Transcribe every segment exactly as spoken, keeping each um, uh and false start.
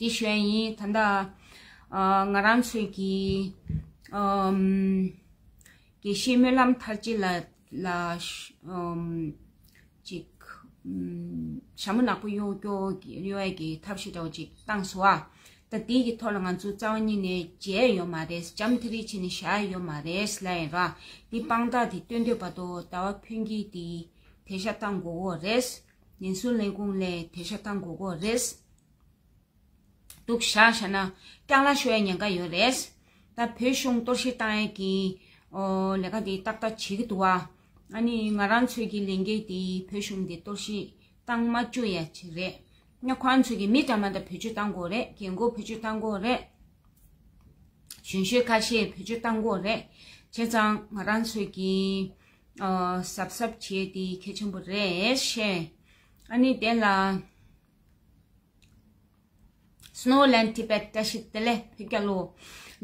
འདི་ཞུ་ཡ་ཡིན། ད་ལྟ་ཨ་ང་རང་ཚོའི་གི་ཨམ་དགེ་བཤེས་སྨོན་ལམ་མཐར་ཕྱིན་ལ་ལ་ཨམ་ཅིག་ཨམ་ཞྭ་མོ་ནག་པོ་གཡོག་གཡོག་གཡོག་ཡ་གི་ཐབས་ཤེས་འདྲ་བོ་ཅིག་བཏང་སོང་ཨ། ད་འདི་གི་ཐོག་ལ་ང་ཚོ་རྩ་བ་ཉིད་ནས་མཇལ་ཡོད་མ་རེད། འཇམ་ཐིང་རིང་བྱས་ནས་བཞག་ཡོད་མ་རེད་ལབ་ཡིན་ར། འདི་དཔང་རྟགས་དེ་སྟོན་དུས་བར་དུ་ཟླ་བ་ཕུན་སྐྱིད་དེ་དེ་ཤ་བཏང་དགོས་ཀྱི་རེད། ཉེན་སྲུང་ལས་ཁུངས་ལ་དེ་ཤ་བཏང་དགོས་ཀྱི་རེད། འདུག་བཞག་བཞག་ན་རྐྱང་ལག་ཤོར་ཡ་ཉེན་ཁ་ཡོད་རེད། ད་བོད་གཞུང་གཏོར་བཤིག་བཏང་ཡ་གི་ཨོ་ལས་ཀ་དེ་ཏག་ཏག་བྱེད་ཀྱི་འདུག་བ། ཨ་ནི་ང་རང་ཚོའི་གི་ལས་འགན་དེ་བོད་གཞུང་དེ་གཏོར་བཤིག་བཏང་མ་བཅུག་ཡ་ཅིག་རེད། ང་ཁོ་རང་ཚོའི་གི་མི་འདྲ་མི་འདྲ་བེད་སྤྱོད་བཏང་དགོས་རེད། རྒན་རྒོན་བེད་སྤྱོད་བཏང་དགོས་རེད། གཞོན་གཞོན་ཁ་ཤས་བེད་སྤྱོད་བཏང་དགོས་རེད། བྱས་ཙང་ང་རང་ཚོའི་གི་ཨ་གཟབ་གཟབ་བྱེད་དེ་གལ་ཆེན་པོ་རེད་ཤེས། ཨ་ནི་དེ་ལ་Snowland Tibet བཀྲ་ཤིས་བདེ་ལེགས་བོད་རྒྱལ་ལོ།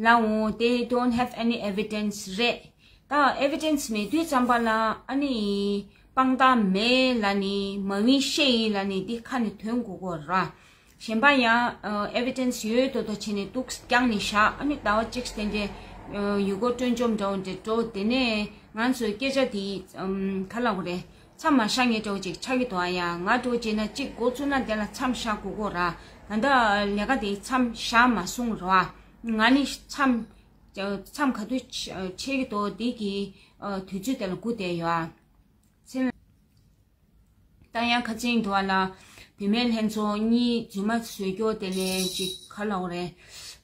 ལའོ། They don't have any evidence རེད། ད་evidence མེད་དུས་ཙམ་པ་ལ་ཨ་ནི་དཔང་རྟགས་མེད་ལབ་ནི་མ་ཝིན་ཤེ་ཡིན་ལབ་ནི་འདི་ཁ་ནས་ཐོན་དགོས་ཀྱི་རེད། གཞན་པ་ཡང་evidence ཡོད་དོ་དོ་བྱས་ནས་འདུག་རྒྱག་ནས་བཞག་ཨ་ནི་ཟླ་བ་གཅིག་དེ་འདྲའི་ཡུལ་སྐོར་སྤྲོ་འཆམ་འདྲ་བོ་འདྲ་འགྲོ། དེ་ནས་ང་ཚོའི་སྐད་ཆ་དེ་ག་ལབ་དགོས་རེད། མཚམས་མ་བཞག་མཁན་འདྲ་བོ་ཅིག་ཆགས་ཀྱི་འདུག་ཨ་ཡ། ང་འདྲ་བོ་བྱས་ན་གཅིག་འགོ་བཙུགས་ན་དེ་ལ་མཚམས་བཞག་དགོས་ཀྱི་རེད། ད་ལྟ་ལས་ཀ་དེ་མཚམས་བཞག་མ་སོང་རེད་བ། ང་ནི་མཚམས་མཚམས་ག་དུས་ཆད་ཀྱི་འདུག་འདི་གི་དུས་ཚོད་དེ་ལ་སྒུག་བསྡད་ཡོད་ཨ། ཚེ་ད་ཡང་ཁ་ཚིག་འདུག་ཨ་ལ། བུད་མེད་ལྷན་ཚོགས་གཉིས་རྫུན་མ་བཟོས་རྒྱུ་དེ་ལས་ཅིག་ག་ལབ་དགོས་རེད།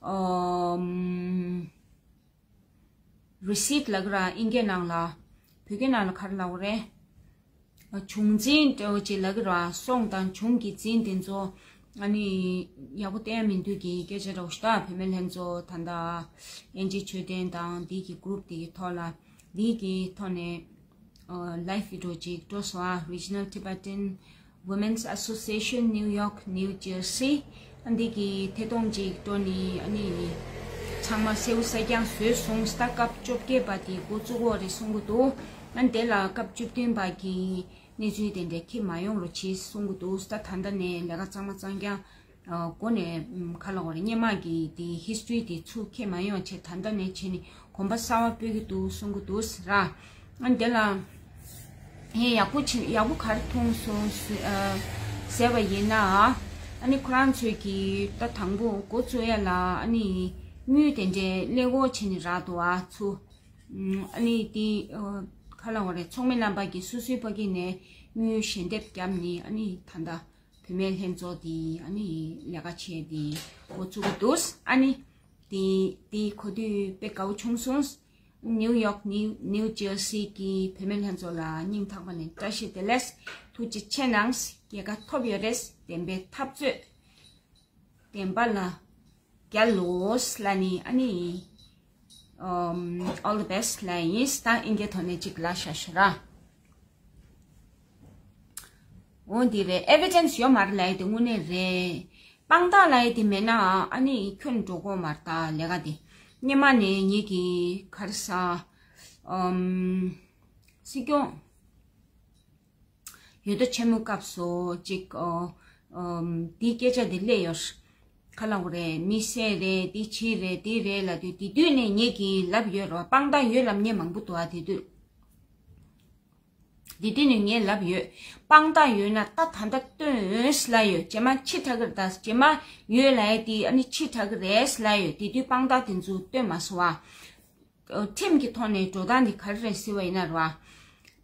ཨོ། རི་སིཊ་ལབ་ཀྱི་ར་ཨིན་སྐད་ནང་ལ། བོད་སྐད་ནང་ལ་ག་རེ་ལབ་དགོས་རེད། བྱུང་འཛིན་འདྲ་བོ་ཅིག་ལབ་ཀྱི་ར། སོང་དང་བྱུང་གི་འཛིན་དེ་ཚོ་ཨ་ནི་ཡག་པོ་བསྟན་མི་འདུག་གི་སྐད་ཆ་འདྲ་བོ་ཞིག་ད་བུད་མེད་ལྷན་ཚོགས་ད་ལྟ་ཨེན་ཇི་ཆོས་ལྡན་དང་འདི་གི་གུ་རུབ་དེ་གི་ཐོག་ལ་འདི་གི་ཐོག་ནས་ལའིབ་བི་ཌི་ཡོ་ཅིག་འགྲོ་སོང་ཨ། Regional Tibetan Women's Association New York New Jersey ཨ་འདི་གི་ཐད་གཏོང་ཅིག་འགྲོ་ནི་ཨ་ནི་ཚང་མ་གསལ་པོ་གསལ་རྐྱང་བཟོས་སོང་། ད་སྐབས་བཅོ་བརྒྱད་པ་དེ་འགོ་བཙུགས་ཀྱི་ཡོད་རེད་གསུང་གི་འདུག་ཨ་ནི་དེ་ལ་སྐབས་བཅུ་བདུན་པ་གི་གནས་ཚུལ་དེ་འདྲ་ཁྱབ་མ་ཡོང་རོགས་གྱིས་གསུང་གི་འདུག་ད་ད་ལྟ་ནས་ལས་ཀ་གཙང་མ་གཙང་རྐྱང་སྒོ་ནས་ག་ལབ་དགོས་རེད། སྔོན་མ་གི་དེ་ཧིས་ཊོ་རི་དེ་ཚུར་ཁྱབ་མ་ཡོང་བྱས་ད་ལྟ་ནས་བྱས་ནས་གོམ་པ་གསར་པ་སྤོ་གི་འདུག་གསུང་གི་འདུག་ཟེར་ར། ཨ་འདི་ལ་ཧེ་ཡག་པོ་བྱེད་ཡག་པོ་ག་རེ་མཐོང་སོང་ཟེར་བ་ཡིན་ན། ཨ་ནི་ཁོ་རང་ཚོས་ཀྱི་ད་དང་པོ་འགོ་བཙུགས་ཡ་ལ་ཨ་ནི་དངུལ་དེ་འདྲའི་ཀླད་ཀོར་བྱས་ནས་རག་འདུག་ཨ་ཚུར། ཨ་ནི་དེ་ག་ལབ་དགོས་རེད། ཚོགས་མི་རྣམ་པ་གིས་སོ་སོའི་ཕ་གི་ནས་དངུལ་ཞལ་འདེབས་བརྒྱབ་ནས་ཨ་ནི་ད་ལྟ་བུད་མེད་ལྷན་ཚོགས་དེ་ཨ་ནི་ལས་ཀ་བྱས་ཏེ་འགོ་བཙུགས་ཀྱི་འདུག་ཨ་ནི་དེ་དེ་གོ་དུས་དཔེ་དགའ་བོ་བྱུང་སོང་། ནིའུ་ཡོག་ནིའུ་ནིའུ་ཇར་སི་གི་བུད་མེད་ལྷན་ཚོགས་ལ་སྙིང་ཐག་པ་ནས་བཀྲ་ཤིས་བདེ་ལེགས། ཐུགས་རྗེ་ཆེ་གནང་། རྒྱལ་ཁ་ཐོབ་ཡོད་རེད། བདེན་པའི་འཐབ་རྩོད་བདེན་པ་ལ་རྒྱལ་ལོ་ལ་ནི་ཨ་ནི་ཨམ། All the best ལ་ཡིན། ད་ཨིན་སྐད་ཐོག་ནས་གཅིག་ལབ་བཞག་ཤག་ར། འོ་འདི་རེད། ཨེ་བི་ཌེན་སི་ཡོད་མ་རེད་ལབ་ཡ་དེ་དངོས་གནས་རེད། དཔང་རྟགས་ལབ་ཡ་དེ་མེད་ན་ཨ་ནི་ཁྱོན་འགྲོ་གི་མ་རེད། ད་ལས་ཀ་དེ་སྔོན་མ་ནས་ངེད་ཀྱི་ག་རེ་ཟ་ཨམ། སྲིད་སྐྱོང་ཡོད་དོ་ཆེན་མོའི་སྐབས་སུ་ཅིག་ཨོ། ཨམ། དེའི་སྐད་ཆ་དེ་སླེབས་ཡོད། ག་ལབ་དགོས་རེད། མི་བསད་རེད། དེ་བྱས་རེད། དེ་རེད་ལབ་དུས་དེ་དུས་ནས་ངེད་ཀྱིས་ལབ་ཡོད་རེད་བ། དཔང་རྟགས་ཡོད་ལབ་མཁན་མང་པོ་འདུག་ཨ། དེ་དུས་དེ་དུས་ནས་ངས་ལབ་ཡོད། དཔང་རྟགས་ཡོད་ན་ད་ད་ལྟ་སྟོན་ལབ་ཡོད། རྗེས་མ་ཕྱི་དྲགས་ཀྱི་རེད། ད་རྗེས་མ་ཡོད་ལབ་ཡ་དེ་ཨ་ནི་ཕྱི་དྲགས་ཀྱི་རེད་ལབ་ཡོད། དེ་དུས་དཔང་རྟགས་དེ་ཚོ་སྟོན་མ་སོང་བ། ཁྲིམས་ཀྱི་ཐོག་ནས་འགྲོ་སྟངས་འདི་ག་རེ་རེད་ཟེར་བ་ཡིན་ན་རེད་བ།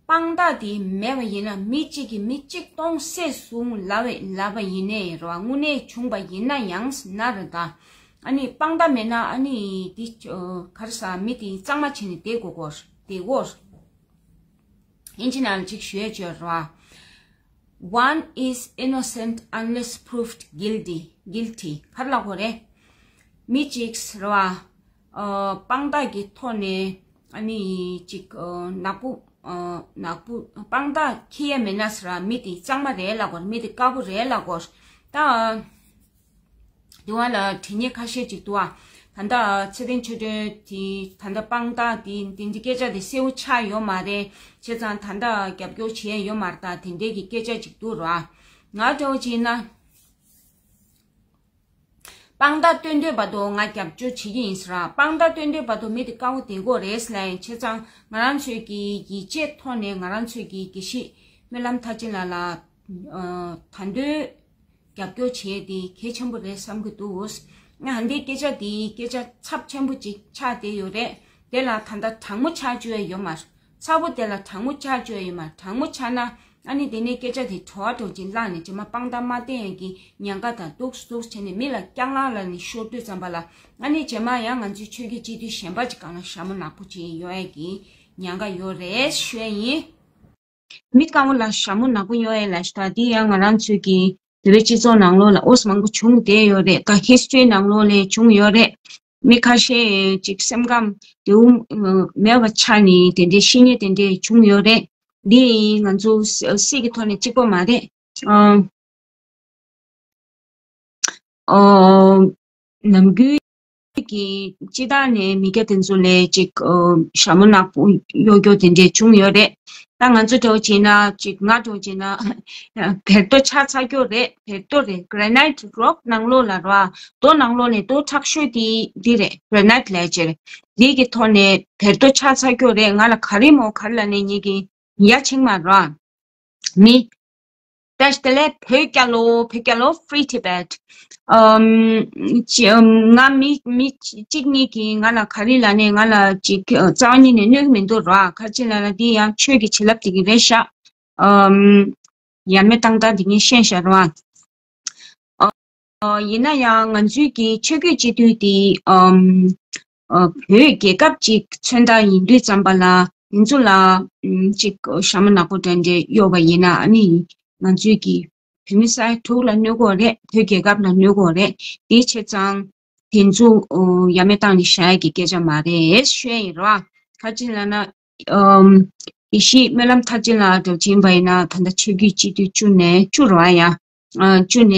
དཔང་རྟགས་འདི་མེད་པ་ཡིན་ན་མི་གཅིག་གིས་མི་གཅིག་སྟོང་བསད་སོང་ལབ་པ་ལབ་པ་ཡིན་ནའི་རེད་བ། དངོས་གནས་བྱུང་བ་ཡིན་ན་ཡང་ན་རེད་ད། ཨ་ནི་དཔང་རྟགས་མེད་ན་ཨ་ནི་འདི་ག་རེ་ཟ་མི་དེ་གཙང་མ་བྱས་ནས་བསྡད་དགོས་གོ་བསྡད་དགོས། ཨིན་ཇི་ནང་ལ་ཅིག་ཞུ་ཡ་ཅིག་ཡོད་རེད་བ། One is innocent unless proved guilty. Guilty. ག་རེ་ལབ་དགོས་རེད། མི་གཅིག་ཟེར་བ། ཨ། དཔང་རྟགས་ཀྱི་ཐོག་ནས་ཨ་ནི་ཅིག་ཨ། ནག་པོ། ཨ། ནག་པོ་དཔང་རྟགས་འཁྱེར་ཡ་མེད་ན་ཟེར་བ། མི་དེ་གཙང་མ་རེད་ལབ་དགོས་རེད། མི་དེ་དཀར་པོ་རེད་ལབ་དགོས་རེད། ད། དེ་བ་ལ་དྲི་ཉེས་ཁ་ཤས་ཅིག་འདུག་ཨ། ད་ལྟ་ཚེ་བརྟན་ཆོས་སྒྲོན་དེ་ད་ལྟ་དཔང་རྟགས་དེ་དེ་འདྲའི་སྐད་ཆ་དེ་གསལ་པོ་ཆགས་ཡོད་མ་རེད། བྱས་ཙང་ད་ལྟ་རྒྱབ་སྐྱོར་བྱས་ཡོད་མ་རེད། ད་དེ་འདྲའི་གི་སྐད་ཆ་ཅིག་འདུག་ར། ང་འདྲ་བོ་ཅིག་ཡིན་ན། དཔང་རྟགས་སྟོན་དུས་བར་དུ་ང་རྒྱབ་སྐྱོར་བྱེད་ཀྱི་ཡིན་ཟེར་ར། དཔང་རྟགས་སྟོན་དུས་བར་དུ་མི་དེ་དཀའ་བོ་དེ་གོ་རེད་ལབ་ཡིན། བྱས་ཙང་ང་རང་ཚོས་ཀྱི་ཡིད་ཆེས་ཐོག་ནས་ང་རང་ཚོས་ཀྱི་དགེ་བཤེས་སྨོན་ལམ་མཐར་ཕྱིན་ལགས་ལ་ད་དུང་རྒྱབ་སྐྱོར་བྱེད་དེ་གལ་ཆེན་པོ་རེད་བསམ་གྱི་འདུག་ཨ་འདི་སྐད་ཆ་དེ་སྐད་ཆ་ཚབས་ཆེན་པོ་ཅིག་ཆགས་བསྡད་ཡོད་རེད། དེ་ལ་ད་ལྟ་དྲང་མོ་ཆགས་བཅུག་ཡ་ཡོད་མ་རེད། ཚ་པོ་དེ་ལ་དྲང་མོ་ཆགས་བཅུག་ཡ་ཡོད་མ་རེད། དྲང་མོ་ཆགས་ན་ཨ་ནི་དེ་ནས་སྐད་ཆ་དེ་བྲོ་བ་བྲོ་ཅིག་བརླག་ནས་རྗེས་མ་དཔང་རྟགས་མ་བསྟན་ཡ་གི་ཉེན་ཁ་དང་སྡུག་སྡུག་བྱས་ནས་མི་ལ་སྐྱག་ལང་ལ་ནི་ཤོར་དུས་ཙམ་པ་ལ་ཨ་ནི་རྗེས་མ་ཡང་ང་ཚོའི་ཆོས་བརྒྱུད་སྤྱི་འཐུས་གཞན་པ་ཅིག་སྒང་ལ་ཞྭ་མོ་ནག་པོ་ཅིག་གཡོག་ཡ་གི་ཉེན་ཁ་ཡོད་རེད་ཞུ་ཡ་ཡིན། མི་དཀར་མོ་ལ་ཞྭ་མོ་ནག་པོ་གཡོག་ཡ་ལ་ཞུ་ད་འདི་ཡང་ང་རང་ཚོའི་གི་བོད་པའི་སྤྱི་ཚོགས་ནང་ལོགས་ལ་ཨོ་ཙམ་མང་པོ་བྱུང་བསྡད་ཡོད་རེད། ད་ཧིས་ཊོ་རི་ནང་ལོགས་ལ་བྱུང་ཡོད་རེད། མི་ཁ་ཤས་ཅིག་སེམས་ཁམས་བདེ་པོ་མེད་པ་ཆགས་ནས་དེ་འདྲའི་ཤི་ཉེན་དེ་འདྲའི་བྱུང་ཡོད་རེད། འདི་ང་ཚོ་སྲིད་ཀྱི་ཐོག་ནས་གཅིག་པོ་མ་རེད། ཨ། ཨོ། ནམ་རྒྱུན་གྱི་སྤྱི་བཏང་ནས་མི་སྐྱ་དེ་ཚོ་ལས་ཅིག་ཨོ། ཞྭ་མོ་ནག་པོ་གཡོག་རྒྱུ་དེ་འདྲས་བྱུང་ཡོད་རེད། ད་ང་ཚོ་འདྲ་བོ་བྱས་ན་ཅིག་ང་འདྲ་བོ་བྱས་ན་བེར་རྡོ་ཆགས་ཚར་རྒྱུ་རེད། བེར་རྡོ་རེད། གྷ་རེ་ནའིཊ་རོག་ནང་ལོགས་ལ་ར། རྡོ་ནང་ལོགས་ནས་རྡོ་མཁྲེགས་ཤོས་དེ་འདི་རེད། གྷ་རེ་ནའིཊ་ལབ་ཡ་ཅིག་རེད། འདི་གི་ཐོག་ནས་བེར་རྡོ་ཆགས་ཚར་རྒྱུ་རེད། ང་ལ་ག་རེ་མོ་ག་རེ་ལབ་ནས་ཉིད་ཀྱི་ཡ་ཆིང་མ་ར། མི། བཀྲ་ཤིས་བདེ་ལེགས་བོད་རྒྱལ་ལོ། བོད་རྒྱལ་ལོ། Free Tibet། ཨམ། ཅི་ཨམ། ང་མི་མི་གཅིག་གཉིས་ཀྱིས་ང་ལ་ག་རེ་ལབ་ནས་ང་ལ་ཅིག་རྩ་བ་ཉིད་ནས་གནོད་ཀྱི་མི་འདུག་ར། ག་རེ་ལབ་ན་འདི་ཡང་ཆོས་ཀྱི་བྱིན་རླབས་དེ་གི་རེད་ཤག་ཨམ། ཡ་མེད་བཏང་སྟངས་དེ་ངས་ཤེས་ཤག་ར། ཨ། ཡིན་ན་ཡང་ང་ཚོའི་གི་ཆོས་བརྒྱུད་སྤྱི་འཐུས་དེ་ཨམ། ཨ། བོད་རྒྱལ་ཁབ་ཅིག་མཚོན་རྟགས་ཡིན་དུས་ཙམ་པ་ལ་ང་ཚོ་ལ་ཨམ། ཅིག་ཞྭ་མོ་ནག་པོ་འདྲ་འདྲ་གཡོག་པ་ཡིན་ན་ཨ་ནི་ང་ཚོའི་གི་བོད་མི་ས་ཡ་དྲུག་ལ་གནོད་གོ་རེད། བོད་རྒྱལ་ཁབ་ལ་གནོད་གོ་རེད། དེ་བྱས་ཙང་དེ་ཚོ་ཨོ། ཡ་མེད་བཏང་ནས་བཞག་ཡ་གི་སྐད་ཆ་མ་རེད་ཞུ་ཡ་ཡིན་ར། ག་རེ་ལབ་ན། ཨམ། དགེ་བཤེས་སྨོན་ལམ་མཐར་ཕྱིན་ལགས་འདྲ་བོ་ཅིག་ཡིན་པ་ཡིན་ན་ད་ལྟ་ཆོས་བརྒྱུད་སྤྱི་འཐུས་བཅུ་ནས་བཅུ་རེད་པ་ཡ། ཨ། བཅུ་ནས་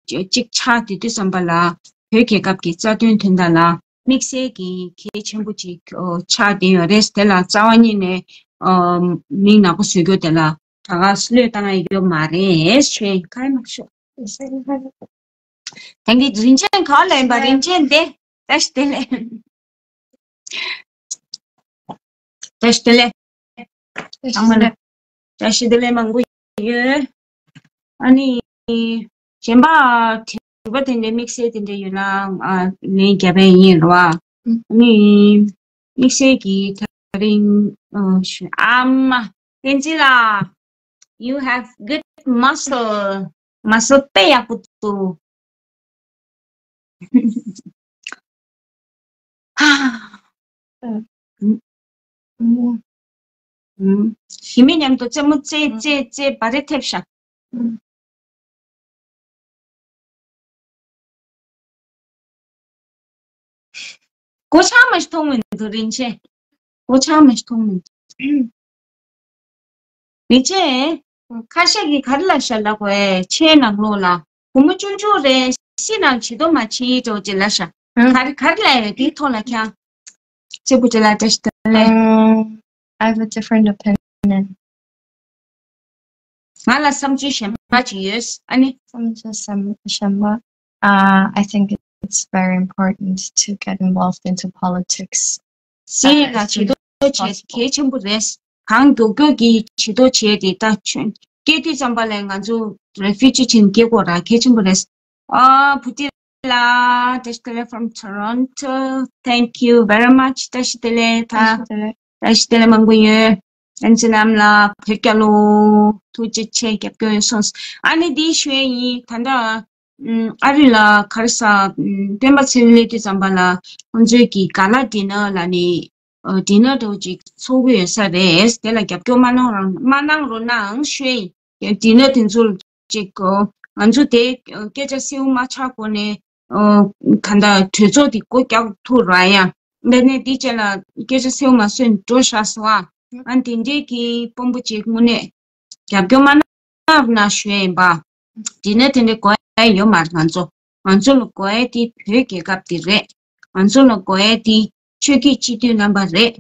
གཅིག་ཆགས་བསྡད་དུས་ཙམ་པ་ལ་བོད་རྒྱལ་ཁབ་ཀྱི་རྩ་དོན་དོན་དག་ལ་དམིགས་བསལ་གྱི་གལ་ཆེན་པོ་ཅིག་ཨོ། ཆགས་བསྡད་ཡོད་རེད། དེ་ལ་རྩ་བ་ཉིད་ནས་ཨ། མིང་ནག་པོ་བཟོ་རྒྱུ་དེ་ལ་དྲག་ག་བློས་བཏང་ཡ་ཡོད་མ་རེད་ཞུ་ཡ་ཡིན། ག་རེ་མ་ཤོག་ཐེངས་འདི་རིན་ཆེན་ག་ལ་ཡིན་པ། རིན་ཆེན་དེ་བཀྲ་ཤིས་བདེ་ལེགས། བཀྲ་ཤིས་བདེ་ལེགས། ཚང་མ་ལ་བཀྲ་ཤིས་བདེ་ལེགས་མང་པོ་ཡོད། ཨ་ནི་གཞན་པ་དྲི་བ་དེ་འདྲའི་དམིགས་བསལ་དེ་འདྲ་ཡོད་ན་ཨ། ལན་རྒྱབ་པ་ཡིན་རོ། ཨ་ནི་དམིགས་བསལ་གྱི་ད་རིང་ཨ་མ་བསྟན་འཛིན་ལགས། You have good muscle. Muscle དཔེ་ཡག་པོ་འདུག་ཞི་མི་མཉམ་དུ་རྩེད་མོ་རྩེ་རྩེ་རྩེ་བ་རེ་ཐེབས་ཤག་སྒོ་ཕྱགས་མ་ཞིག་མཐོང་མི་འདུག་རིན་ཆེན། སྒོ་ཕྱགས་མ་ཞིག་མཐོང་མི་འདུག་རིན་ཆེན། ཁ་ཤས་ཀྱིས་ག་རེ་ལབ་ཤག་ལབ་དགོས་ཆེ་ནང་ལོགས་ལ་བུ་མོ་ཆུང་ཆུང་རེད། སི་ནང་བྱི་དོ་མ་བྱི་འགྲོ་ཅེས་ལབ་ཤག་ག་རེ་ག་རེ་ལབ་ཡོད་དེའི་ཐོག་ལ་ཁྱང་། ཅེ་བུ་ཅེ་ལ་བཀྲ་ཤིས་བདེ་ལེགས། Um, I have a different opinion. ང་ལ་བསམ་ཚུལ་གཞན་པ་ཅིག་ཡོད། ཨ་ནི། བསམ་ཚུལ་གཞན་པ། Uh, I think it's very important to get involved into politics. སྲིད་ལ་བྱེད་དོ་བྱེད་གལ་ཆེན་པོ་རེད། གང་མགྱོགས་མགྱོགས་ཀྱིས་བྱེད་དོ་བྱེད་དེ་ད་ཆོན་སྐྱེས་དུས་ཙམ་པ་ལས་ང་ཚོ་རེ་ཕུ་ཇི་ཅིག་སྐྱེ་དགོས་ར་གལ་ཆེན་པོ་རེད། ཨ། བུ་ཏི་ལགས། བཀྲ་ཤིས་བདེ་ལེགས། From Toronto. Thank you very much. བཀྲ་ཤིས་བདེ་ལེགས། ད་བཀྲ་ཤིས་བདེ་ལེགས་མང་པོ་ཡོད། ཨན་ཅི་ནམ་ལགས། བོད་རྒྱལ་ལོ། ཐུགས་རྗེ་ཆེ། རྒྱབ་སྐྱོར་ཡོད་སོང་། ཨ་ནི་འདི་ཞུ་ཡས་ཡིན། ད་ལྟ་ཨ་རི་ལ་ག་རེ་ཟ། སྟོན་པ་ཚེ་རིང་སླེབས་དུས་ཙམ་པ་ལ་ཁོང་ཚོས་ཀྱི་ག་ལ་ཌི་ནར་ལ་ནི། ཨ། ཌི་ནར་འདྲ་བོ་ཅིག་ཚོགས་ཀྱི་ཡོད་ས་རེད། དེ་ལ་རྒྱབ་སྐྱོར་མ་གནང་རོགས། མ་གནང་རོགས་གནང་ཞུ་ཡ་ཡིན། ཌི་ནར་དེ་ཚོ་ཅིག་ང་ཚོ་དེ་སྐད་ཆ་སེའུ་མ་ཆག་གོ་ནས། ཨ། ག་འདྲ་གྲོས་ཚོགས་དེ་སྒོ་རྒྱག་ཐུབ་ར་ཡ། འདི་ནས་འདི་བྱས་ལ་སྐད་ཆ་སེའུ་མ་གསོན་འགྲོ་ཤག་ཟེར་བ། ཨ། དེ་འདྲས་ཀྱི་དཔོན་པོ་ཅིག་དངོས་གནས་རྒྱབ་སྐྱོར་མ་གནང་རོགས་གནང་ཞུ་ཡ་ཡིན་པ། ཌི་ནར་དེ་འདྲ་དགོས་ཡ་ཡོད་མ་རེད། ང་ཚོ་ང་ཚོ་ལ་དགོས་ཡ་དེ་བོད་རྒྱལ་ཁབ་དེ་རེད། ང་ཚོ་ལ་དགོས་ཡ་དེ་ཆོས་བརྒྱུད་སྤྱི་འཐུས་རྣམ་པ་རེད།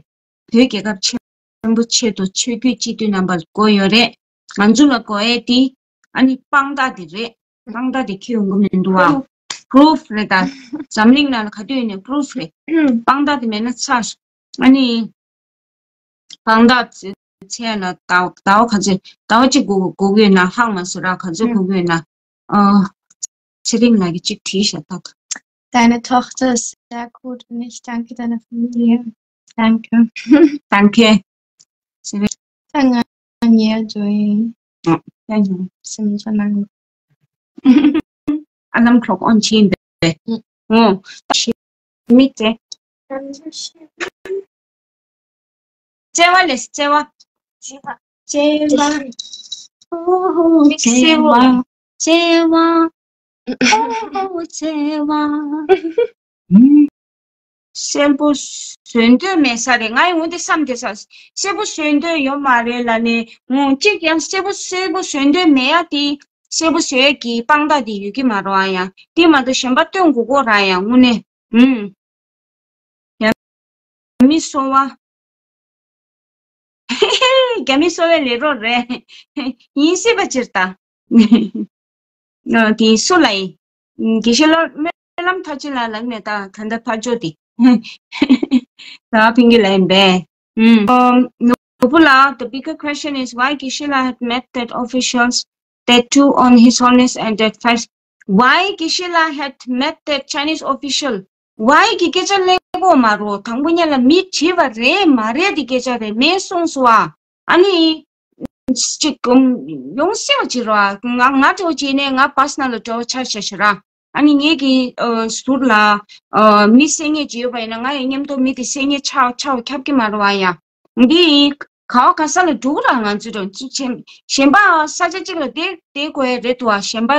བོད་རྒྱལ་ཁབ་ཆེན་པོ་ཆེད་དུ་ཆོས་བརྒྱུད་སྤྱི་འཐུས་རྣམ་པ་ལ་དགོས་ཡོད་རེད། ང་ཚོ་ལ་དགོས་ཡ་དེ་ཨ་ནི་དཔང་རྟགས་དེ་རེད། དཔང་རྟགས་དེ་ཁྱེར་ཡོང་གི་མི་འདུག་ཨ། པུ་རུབ་རེད་ད། འཛམ་གླིང་ནང་ལ་ག་དུས་ཡིན་ནའི་པུ་རུབ་རེད། དཔང་རྟགས་དེ་མེད་ན་ཚར། ཨ་ནི། དཔང་རྟགས་ཚད་ལ་ཟླ་ཟླ་བ་ག་ཚོད་ཟླ་བ་གཅིག་དགོས་དགོས་ཀྱི་ཡོད་ན། ཧང་མ་སོ་ར་ག་ཚོད་དགོས་ཀྱི་ཡོད་ན། ཨ། ཚེ་རིང་ལགས་ཀྱིས་གཅིག་བྲིས་ཤག་ད། Deine Tochter ist sehr gut und ich danke deiner Familie. Danke. Danke. ཚེ་རིང་། ད་ང་ཉལ་འགྲོ་ཡིན། ཨ། ཡ་ཡ། སེམས་ཚོར་གནང་། Alarm clock on བྱས་པས། ཨོ། མིག་དེ། བརྩེ་བ་ལས་བརྩེ་བ། བརྩེ་བ། ཨོ་བརྩེ་བ། བརྩེ་བ། ཨོ་བརྩེ་བ། སྲས་པོ་བཟོ་འདོད་མེད་ས་རེད། ང་ཡང་འོ་འདི་བསམ་བསྡད་ས། སྲས་པོ་བཟོ་འདོད་ཡོད་མ་རེད་ལབ་ནས། ངོ་གཅིག་ཀྱང་སྲས་པོ་སྲས་པོ་བཟོ་འདོད་མེད་ཡ་དེ། སྲས་པོ་བཟོ་ཡ་གི་དཔང་རྟགས་དེ་ཡོད་ཀྱི་མ་རེད་པ། ཡང་དེ་མ་གཏོགས་གཞན་པ་སྟོན་དགོས་ཀྱི་རེད་ཡ། དངོས་གནས། ཨུམ། རྒྱ་མི་གསོ་བ། རྒྱ་མི་གསོ་བའི་ལས་རོགས་རེད། ཡིན་སྲིད་པ་ཕྱིར་ད། ཨ། དེ་སུ་ལ་ཡིན། དགེ་བཤེས་ལགས། སྨོན་ལམ་མཐར་ཕྱིན་ལ་ལབ་ནས་ད་ད་ལྟ་ཕར་འཇོག་དེ། ཟླ་བ་ཕུན་སྐྱིད་ལ་ཡིན་པས། ཨུམ། ཨམ། ནོར་བུ་ལགས། The bigger question is why Geshe-la had met that officials, that two on his honest and that five, why Geshe-la had met that Chinese official? Why གི་སྐད་ཆ་ལབ་དགོས་མ་རེད། དང་པོ་ཉིད་ལ་མི་བྲིས་པ་རེད་མ་རེད་དེ་སྐད་ཆ་རེད། མེད་གསུངས་སོང་ཨ། ཨ་ནི། ཅིག་ཡོང་སྲིད་པ་ཅིག་རེད་པ། ང་ང་འདྲ་བོ་ཅིག་ནས་ང་པར་སོ་ནལ་ལ་འདྲ་བོ་ཆ་བཞག་ཤག་ར། ཨ་ནི་ངེད་ཀྱི་ཨ་ཟུར་ལ་ཨ་མི་སེང་གེ་ཅིག་ཡོད་པ་ཡིན་ན། ང་ཡི་མཉམ་དུ་མི་དེ་སེང་གེ་ཆགས་ཆགས་ཁྱབ་ཀྱི་མ་རེད་པ་ཡ། འདི་ག་བ་ག་ས་ལ་འགྲོ་གི་ར། ང་ཚོ་འདྲ་བོ་ཅིག་གཞན་གཞན་པ་ས་ཆ་གཅིག་ལ་བསྡད་བསྡད་དགོས་ཡ་རེད་འདུག་པ། གཞན་པ་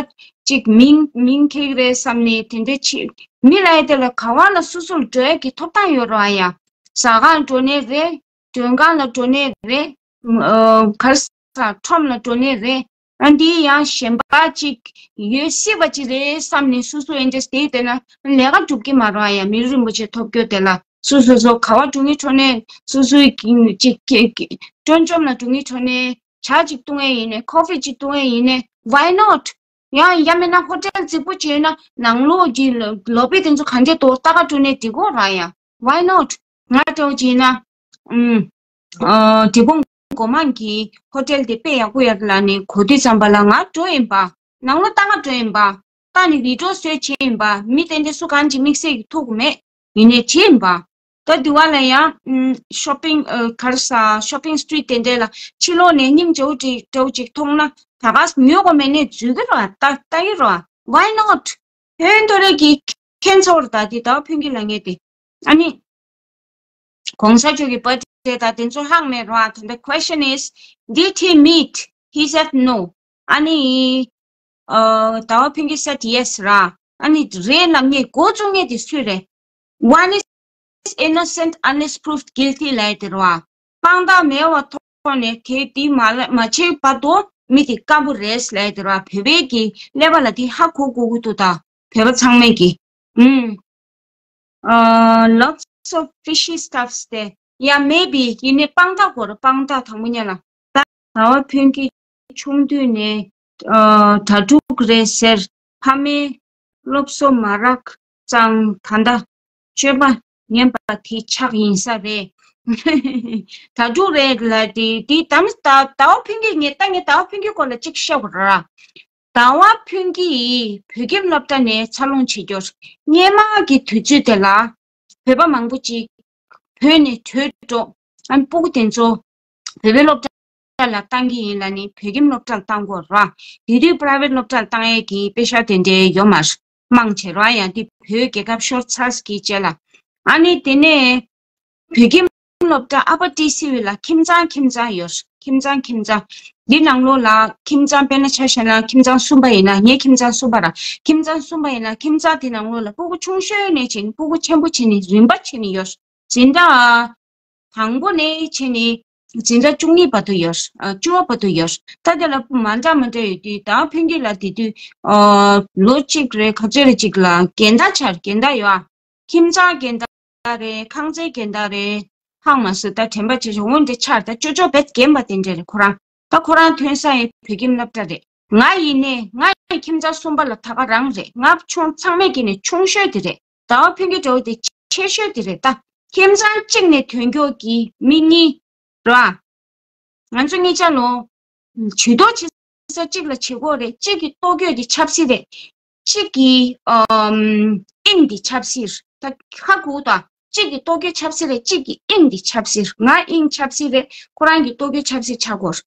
ཅིག་མིང་མིང་འཁྱེར་གི་རེད་བསམ་ནས། དེ་འདྲ་ཅིག་མི་ལབ་ཡ་དེ་ལ་ག་བ་ལ་སོ་སོ་ལ་འགྲོ་ཡ་གི་ཐོབ་ཐང་ཡོད་རེད་པ་ཡ། ཟ་ཁང་འགྲོ་ནའི་རེད། མགྲོན་ཁང་ལ་འགྲོ་ནའི་རེད། ཨ། ག་རེ་ཟ། ཁྲོམ་ལ་འགྲོ་ནའི་རེད། ཨ། འདི་ཡང་གཞན་པ་ཅིག་ཡོད་སྲིད་པ་ཅིག་རེད་བསམ་ནས་སོ་སོ་ཨེ་འདྲས་བསྡད་བསྡད་ན་ལས་ཀ་འགྲུབ་ཀྱི་མ་རེད་པ་ཡ། མི་རིན་པོ་ཆེ་ཐོབ་རྒྱུ་དེ་ལ་སོ་སོ་སོ་ག་བ་འགྲོ་ངེས་འགྲོ་ནའི། སོ་སོའི་ཅིག་ཅིག་སྤྲོ་འཆམ་ལ་འགྲོ་ངེས་འགྲོ་ནའི། ཇ་ཅིག་བཏུང་ཡ་ཡིན་ནའི། ཀོ་ཕི་ཅིག་བཏུང་ཡ་ཡིན་ནའི། Why not? ཡང་ཡང་མིན་ན་ཧོ་ཊེལ་རྫིག་པོ་ཅིག་ཡོད་ན། ནང་ལོགས་ཀྱི་ལོ་ལོ་བི་དེ་ཚོ་ག་འདྲས་འདུག་ལྟ་ག་འགྲོ་ནའི་འགྲིག་གི་རེད་པ་ཡ། Why not? ང་འདྲ་བོ་ཅིག་ཡིན་ན། ཨུམ། ཨ། འབྲས་སྤུངས་སྒོ་མང་གི་ཧོ་ཊེལ་དེ་དཔེ་ཡག་པོ་ཡོད་ལབ་ནས་གོ་དུས་ཙམ་པ་ལ་ང་འགྲོ་ཡིན་པ། ནང་ལོགས་ལྟ་ག་འགྲོ་ཡིན་པ། ལྟ་ནས་བི་ཌི་ཡོ་བཟོས་བྱས་ཡིན་པ། མི་དེ་འདྲས་སུ་གང་ཅིག་དམིགས་བསལ་གྱི་ཐུག་གི་མེད། ཡིན་ནའི་བྱས་ཡིན་པ། ད་དེ་བ་ལ་ཡང་ཨུམ། ཤོ་པིང་། ཨ། ག་རེ་ཟ། ཤོ་པིང་སི་ཊི་རིཊ་དེ་འདྲས་ལ་ཕྱི་ལོགས་ནས་སྙིང་རྗེ་པོ་ཅིག་འདྲ་བོ་ཅིག་མཐོང་ན། ད་ག་ཉོ་དགོས་མེད་ནའི་འཛུལ་གྱི་རེད་པ། ལྟ་ལྟ་གི་རེད་པ། Why not? ཧོན་ཏོ་རེ་གི་ཁྱེད་ཚོར་ད་དེ་ཟླ་བ་ཕུན་སྐྱིད་ལབ་མཁན་དེ། ཨ་ནི། གོང་ས་མཆོག་གི་པར་ཊི་ཌེ་དང་དེ་ཚོ་ཧ་གོ་མེད་རེད་པ། The question is, did he meet? He said no. ཨ་ནི། ཨ། ཟླ་བ་ཕུན་སྐྱིད་said yes ར། ཨ་ནི་རེད་ལབ་མཁན་འགོ་བཙུགས་མཁན་དེ་སུ་རེད། One is innocent unless proved guilty ལབ་ཡ་དེ་རེད་པ། དཔང་རྟགས་མེད་པའི་ཐོག་ནས་དེ་དེ་མ་ལ་མ་བྱས་བར་དུ་མི་དེ་དཀར་པོ་རེད་ལབ་ཡ་དེ་རེད་པ། བོད་པའི་གི་ཀླད་པ་ལ་དེ་ཧ་གོ་དགོས་ཀྱི་འདུག་ད། བོད་པ་ཚང་མས་གི། ཨུམ། ཨ། Lots of fishy stuffs there. Yeah, maybe. ཡིན་ནའི་དཔང་རྟགས་དགོས་རེད། དཔང་རྟགས། དང་པོ་ཉིད་ལ། ད་ཟླ་བ་ཕུན་སྐྱིད་ཆུང་དུས་ནས་ཨ་གྲྭ་ཕྲུག་རེད་ཟེར། ཕ་མས་སློབ་གསོ་མ་རག་ཙང་། ད་ལྟ་སྤྱོད་པ་ངན་པ་དེ་ཆགས་ཡིན་ས་རེད། གྲྭ་ཕྲུག་རེད་ལབ་དེ། དེ་ད་ཟླ་བ་ཕུན་སྐྱིད། ངས་ད་ངས་ཟླ་བ་ཕུན་སྐྱིད་སྐོར་ལ་གཅིག་བཤད་དགོས་རེད། ཟླ་བ་ཕུན་སྐྱིད་ཡིས་བོད་ཁྱིམ་སློབ་གྲྭ་ནས་འཚར་ལོངས་བྱེད་རྒྱུར། སྔོན་མ་གི་དུས་ཚོད་དེ་ལ་བོད་པ་མང་པོ་ཅིག་བོད་ནས་བྲོས་འགྲོ། ཨ་ནི་སྤུ་གུ་དེ་ཚོ་བོད་པའི་སློབ་གྲྭ་ལ་བཏང་གི་ཡིན་ལབ་ནས་བོད་ཁྱིམ་སློབ་གྲྭ་ལ་བཏང་གི་ཡོད་རེད། དེ་དུས་པ་རའི་ཝེཊ་སློབ་གྲྭ་ལ་བཏང་ཡས་ཀྱི་པེ་ཤག་དེ་འདྲའི་ཡོད་མ་རེད། མང་ཆེ་རེད་པ། ཡང་དེ་བོད་རྒྱལ་ཁབ་ཤོར་ཚར་གྱི་རྗེས་ལ། ཨ་ནི་དེ་ནས་བོད་ཁྱིམ་སློབ་གྲྭ་ཨ་པར་ཊི་སི་ཝི་ལ་ཁྱིམ་ཚང་ཁྱིམ་ཚང་ཡོད། ཁྱིམ་ཚང་ཁྱིམ་ཚང་། འདི་ནང་ལོགས་ལ་ཁྱིམ་ཚང་དཔེར་ན་ཆ་བཞག་ན་ཁྱིམ་ཚང་གསུམ་པ་ཡིན་ན། ངའི་ཁྱིམ་ཚང་གསུམ་པ་ར། ཁྱིམ་ཚང་གསུམ་པ་ཡིན་ན་ཁྱིམ་ཚང་དེ་ནང་ལོགས་ལ་སྤུ་གུ་ཆུང་ཤོས་ནས་བྱས་ནས་སྤུ་གུ་ཆེན་པོ་བྱས་ནས་རིམ་པ་བྱས་ནས་ཡོད། འཛིན་གྲྭ་དང་པོ་ནས་བྱས་ནས་འཛིན་གྲྭ་བཅུ་གཉིས་བར་དུ་ཡོད། ཨ། བཅུ་པ་བར་དུ་ཡོད། ད་དེ་ལ་མ་འདྲ་མ་འདྲ་ཡོད་དུས། ཟླ་བ་ཕུན་སྐྱིད་ལ་དེ་དུས་ཨ་ལོ་གཅིག་རེད་ག་ཚོད་རེད་ཅིག་ལ་འགལ་ཟླ་ཆགས། འགལ་ཟླ་ཡོད་ཨ། ཁྱིམ་ཚང་འགལ་ཟླ་རེད། ཁང་ཚན་འགལ་ཟླ་རེད། ཧ་མ་སོ། ད་དྲན་པ་བརྗེད་སོང་། འོ་འདི་ཆགས། ད་ཅོ་ཅོ་བེད་རྒན་པ་དེ་འདྲ་རེད་ཁོ་རང་། ད་ཁོ་རང་ཐོན་ས་ཡི་བོད་ཁྱིམ་སློབ་གྲྭ་རེད། ང་ཡིན་ནས་ང་ཡི་ཁྱིམ་ཚང་གསུམ་པ་ལ་ད་ག་རང་རེད། ང་ཆུང་ཚང་མས་ཀྱི་ནས་ཆུང་ཤོས་དེ་རེད། ཟླ་བ་ཕུན་སྐྱིད་འདྲ་བོ་དེ་ཆེ་ཤོས་དེ་རེད་ད། ཁྱིམ་ཚང་གཅིག་ནས་ཐོན་སྐྱོད་ཀྱི་མི་གཉིས་ར། ང་ཚོ་གཉིས་ཆ་ལོ། ཇུས་གཏོགས་བྱེད་ས་གཅིག་ལ་བྱེད་སྒོ་རེད། གཅིག་གི་ལྟོ་གོས་དེ་ཆབ་སྲིད་རེད། གཅིག་གི་ཨམ། དབྱིངས་དེ་ཆབ་སྲིད་རེད། ད་ཧ་གོ་ད། གཅིག་གི་ལྟོ་གོས་ཆབ་སྲིད་རེད། གཅིག་གི་དབྱིངས་དེ་ཆབ་སྲིད་རེད། ང་དབྱིངས་ཆབ་སྲིད་རེད། ཁོ་རང་གི་ལྟོ་གོས་ཆབ་སྲིད་ཆགས་སྒོ་རེད།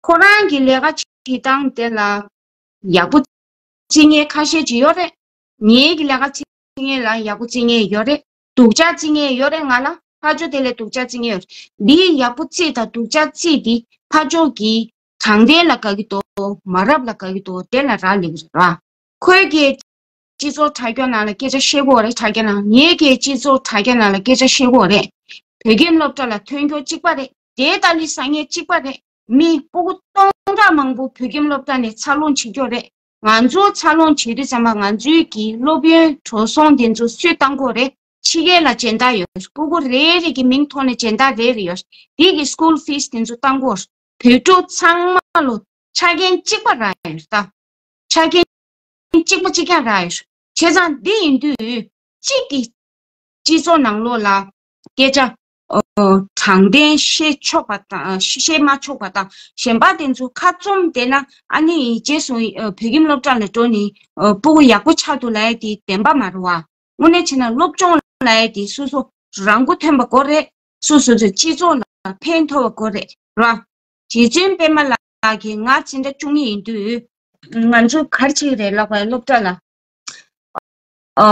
ཁོ་རང་གི་ལས་ཀ་བྱེད་སྟངས་དེ་ལ་ཡག་པོ་བརྩི་མཁན་ཁ་ཤས་ཅིག་ཡོད་རེད། ངའི་གི་ལས་ཀ་བྱེད་མཁན་ལ་ཡག་པོ་བརྩི་མཁན་ཡོད་རེད། སྡུག་ཅག་བརྩི་མཁན་ཡོད་རེད། ང་ལ་ཕར་ཕྱོགས་དེ་ལས་སྡུག་ཅག་བརྩི་མཁན་ཡོད་རེད། འདིའི་ཡག་པོ་བརྩི་དང་སྡུག་ཅག་བརྩི་འདི་ཕར་ཕྱོགས་ཀྱི་དྲང་བདེན་ལ་དགའ་གི་འདུག་མ་རབས་ལ་དགའ་གི་འདུག་དེ་ལ་རག་ལས་ཀྱི་རེད་ར། ཁོས་ཀྱི་སྤྱི་ཚོགས་དྲ་རྒྱ་ནང་ལ་སྐད་ཆ་བཤད་ཀྱི་ཡོད་རེད། དྲ་རྒྱ་ནང་ངས་ཀྱི་སྤྱི་ཚོགས་དྲ་རྒྱ་ནང་ལ་སྐད་ཆ་བཤད་ཀྱི་ཡོད་རེད། བོད་ཁྱིམ་སློབ་གྲྭ་ལ་ཐོན་སྐྱོད་གཅིག་པ་རེད། དེ་ཏཱ་ལི་ས་ངན་གཅིག་པ་རེད། མི་སྤུ་གུ་སྟོང་ཕྲག་མང་པོ་བོད་ཁྱིམ་སློབ་གྲྭ་ནས་འཚར་ལོངས་བྱེད་ཀྱི་ཡོད་རེད། ང་ཚོ་འཚར་ལོངས་བྱེད་དུས་ཙམ་པ་ང་ཚོའི་གི་སློབ་ཡོན་འགྲོ་སོང་དེ་ཚོ་སུས་བཏང་གི་ཡོད་རེད། ཕྱི་རྒྱལ་ལ་སྦྱིན་བདག་ཡོད། སྤུ་གུ་རེ་རེ་གི་མིང་ཐོག་ནས་སྦྱིན་བདག་རེ་རེ་ཡོད། དེ་གི་school fees་དེ་ཚོ་བཏང་གི་ཡོད། བོད་ཕྲུག་ཚང་མ་ལོ་ཆ་རྐྱེན་གཅིག་པ་རག་ཡོད་ད། ཆ་རྐྱེན་གཅིག་པ་གཅིག་རྐྱང་རག་ཡོད། བྱས་ཙང་འདི་ཡིན་དུས་གཅིག་གི་སྤྱི་ཚོགས་ནང་ལོགས་ལ་སྐད་ཆ་ཨོ་དྲང་བདེན་བཤད་ཆོག་པ་དང་བཤད་མ་ཆོག་པ་དང་གཞན་པ་དེ་ཚོ་ཁ་བཙུམ་བསྡད་ན་ཨ་ནི་རྗེས་སུ་ཨོ་བོད་ཁྱིམ་སློབ་གྲྭ་ལ་འགྲོ་ནས་ཨོ་སྤུ་གུ་ཡག་པོ་ཆགས་འདུག་ལབ་ཡ་དེ་བདེན་པ་མ་རེད་བ། དངོས་གནས་བྱས་ན་སློབ་སྦྱོང་ལབ་ཡ་དེ་སོ་སོ་རང་མགོ་ཐོན་པ་དགོས་རེད། སོ་སོ་ཚོའི་སྤྱི་ཚོགས་ལ་ཕན་ཐོགས་པ་དགོས་རེད་ར། རྗེ་བཙུན་པད་མ་ལགས་ཀྱིས་ང་འཛིན་གྲྭ་བཅུ་གཉིས་ཡིན་དུས་ང་ཚོ་ག་རེ་བྱེད་ཀྱི་རེད་ལབ་པ་སློབ་གྲྭ་ལ་ཨ་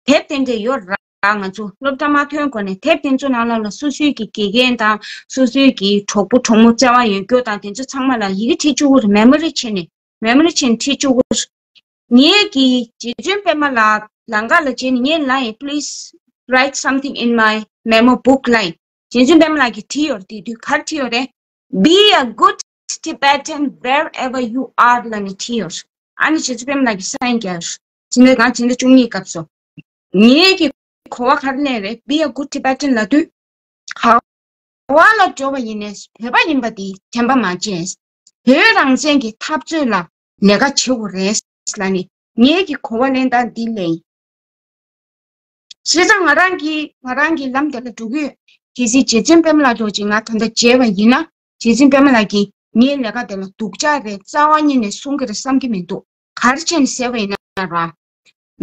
དེབ་དེ་འདྲ་ཡོད་ར། ང་ཚོ་སློབ་གྲྭ་མ་ཐོན་གོང་ནས་དེབ་དེ་ཚོ་ནང་ལ་ལ་སོ་སོའི་གི་དགེ་རྒན་དང་སོ་སོའི་གི་གྲོགས་པོ་གྲོགས་མོ་བརྩེ་བ་ཡོད་རྒྱུ་དང་དེ་ཚོ་ཚང་མ་ལ་ཡི་གེ་བྲིས་བཅུག་གི་རེད། མེ་མོ་རི་བྱས་ནས་མེ་མོ་རི་བྱས་ནས་བྲིས་བཅུག་གི་རེད། ངས་ཀྱིས་རྗེ་བཙུན་པད་མ་ལགས་ལམ་ཁ་ལ་བྱས་ནས་ངས་ལབ་ཡིན། Please write something in my memo book ལབ་ཡིན། རྗེ་བཙུན་པད་མ་ལགས་ཀྱིས་བྲིས་ཡོད་རེད། དེ་དུས་ག་རེ་བྲིས་ཡོད་རེད། Be a good Tibetan wherever you are ལབ་ནས་བྲིས་ཡོད་རེད། ཨ་ནི་རྗེ་བཙུན་པད་མ་ལགས་ཀྱིས་sign རྒྱག་ཡོད་རེད། དེ་ནས་ང་དེ་འདྲ་བཅུ་གཉིས་སྐབས་སུ་ངས་ཀྱིས་གོ་བ་ག་རེ་ལེན་རེད། Be a good Tibetan ལབ་དུས་ག་བ་ལ་འགྲོ་བ་ཡིན་ནས་བོད་པ་ཡིན་པ་དེ་དྲན་པ་མ་བརྗེད། བོད་རང་བཙན་གྱི་འཐབ་རྩོད་ལ་ལས་ཀ་བྱེད་དགོས་རེད་ལབ་ནས་ངེད་ཀྱི་གོ་བ་ལེན་སྟངས་འདི་ལས་ཡིན། བྱས་ཙང་ང་རང་གིས་ང་རང་གི་ལམ་དེ་ལ་འགྲོ་གི་ཡོད། གལ་སྲིད་རྗེ་བཙུན་པད་མ་ལགས་འདྲ་བོ་ཅིག་ང་ད་ལྟ་མཇལ་བ་ཡིན་ན་རྗེ་བཙུན་པད་མ་ལགས་ཀྱིས་ངའི་ལས་ཀ་དེ་ལ་སྡུག་ཅག་རེད་རྩ་བ་ཉིད་ནས་གསུང་གི་རེད་བསམ་གྱི་མི་འདུག་ག་རེ་བྱས་ནས་ཟེར་བ་ཡིན་ན་ར།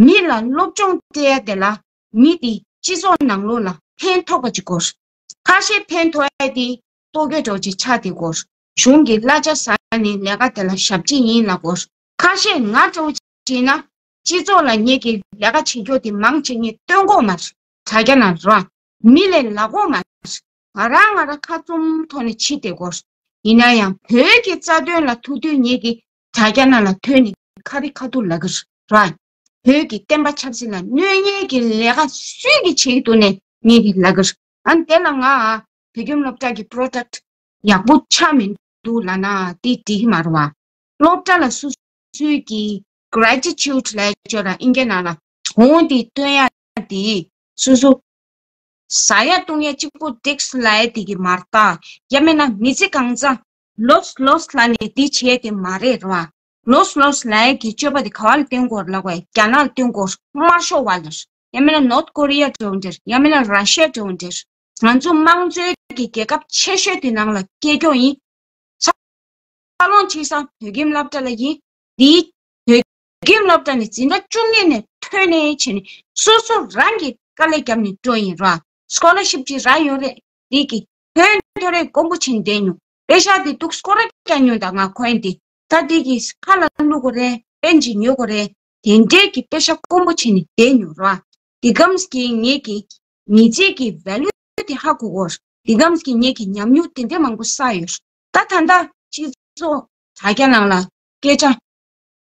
མི་ལ་སློབ་སྦྱོང་སྤྲད་ཡ་དེ་ལ་མི་དེ་སྤྱི་ཚོགས་ནང་ལོགས་ལ་ཕན་ཐོགས་པ་ཅིག་དགོས། ཁ་ཤས་ཕན་ཐོགས་ཡ་དེ་ལྟོ་གོས་འདྲ་བོ་ཅིག་ཆགས་བསྡད་དགོས། གཞུང་གི་གླ་ཆ་ཟ་ནས་ལས་ཀ་དེ་ལ་ཞབས་ཕྱི་ཡིན་ལབ་དགོས། ཁ་ཤས་ང་འདྲ་བོ་ཅིག་ཡིན་ན་སྤྱི་ཚོགས་ལ་ངེད་ཀྱི་ལས་ཀ་བྱེད་རྒྱུ་དེ་མང་ཆེ་ངས་སྟོན་གོ་མ་རེད། དྲ་རྒྱ་ནང་ར་མི་ལས་ལབ་གོ་མ་རེད། ང་རང་ང་རང་ཁ་བཙུམ་ཐོག་ནས་ཕྱིན་བསྡད་དགོས། ཡིན་ན་ཡང་བོད་ཀྱི་རྩ་དོན་ལ་ཐུག་དུས་ངེད་ཀྱི་དྲ་རྒྱ་ནང་ལ་ཐོན་ནས་ཁ་རི་ཁ་ཐུག་ལབ་ཀྱི་རེད། བོད་ཀྱི་བསྟན་པ་ཆབ་སྲིད་ལ་གནོད་ཉེས་ཀྱི་ལས་ཀ་སུས་ཀྱིས་བྱེད་ཀྱི་འདུག་ནས་ངེད་ཀྱིས་ལབ་ཀྱི་རེད། ཨ་ནི་དེ་ལ་ང་བོད་ཁྱིམ་སློབ་གྲྭ་གི་product་ཡག་པོ་ཆགས་མི་འདུག་ལབ་ན་དེ་འགྲིག་གི་མ་རེད་བ། སློབ་གྲྭ་ལ་སོ་སོའི་གི་gratitude་ལབ་ཡ་ཅིག་ཡོད་ར། ཨིན་སྐད་ནང་ལ་དགོངས་དེ་སྟོན་ཡ་དེ་སོ་སོ་ཟ་ཡ་བཏུང་ཡ་གཅིག་པོ་འགྲིག་ལབ་ཡ་དེ་གི་མ་རེད་ད། ཡང་མིན་ན་མི་ཚེ་གང་ཚང་ལོས་ལོས་ལབ་ནས་འདི་བྱས་དེ་མ་རེད་ར། ལོས་ལོས་ལབ་ཡ་གི་སྤྱོད་པ་དེ་ག་བ་ལ་བསྟེན་དགོས་རེད་ལབ་དགོས། རྒྱ་ནག་ལ་བསྟེན་དགོས་རེད། དམར་ཤོག་བ་ལ་རེད། ཡང་མིན་ན་North Korea་འདྲ་བོ་འདིར། ཡང་མིན་ན་Russia་འདྲ་བོ་འདིར། ང་ཚོ་དམངས་གཙོའི་གི་རྒྱལ་ཁབ་ཆེ་ཤོས་དེ་ནང་ལ་སྐྱེས་རྒྱུ་ཡིན། འཚར་ལོངས་བྱེད་ས་བོད་ཁྱིམ་སློབ་གྲྭ་ལ་ཡིན། འདིའི་བོད་ཁྱིམ་སློབ་གྲྭ་ནས་འཛིན་གྲྭ་བཅུ་གཉིས་ནས་ཐོན་ནས་བྱས་ནས་སོ་སོ་རང་གིས་དཀའ་ལས་བརྒྱབ་ནས་འགྲོ་ཡིན་ར། scholarship་ཅིག་རག་ཡོད་རེད། འདི་གི་ཐོན་ཐོན་རེ་དཀོན་པོ་བྱས་ནས་བསྡད་མྱོང་། པེ་ཤག་འདི་འདུག་སྐོར་ར་རྒྱག་མྱོང་། ད་ང་ཁོ་ཡིན་འདི་ད་འདི་གི་ཁ་ལ་བླུག་དགོས་རེད། པན་ཅིག་ཉོ་དགོས་རེད། དེ་འདྲའི་གི་པེ་ཤག་དཀོན་པོ་བྱས་ནས་བསྡད་མྱོང་ར། འདི་གམ་གི་ངེད་ཀྱི་མི་ཚེ་གི་value་དེ་ཧ་གོ་གོ། འདི་གམ་གི་ངེད་ཀྱི་ཉམས་མྱོང་དེ་འདྲ་མང་པོ་བསགས་ཡོད། ད་ད་ལྟ་སྤྱི་ཚོགས་དྲ་རྒྱ་ནང་ལ་སྐད་ཆ་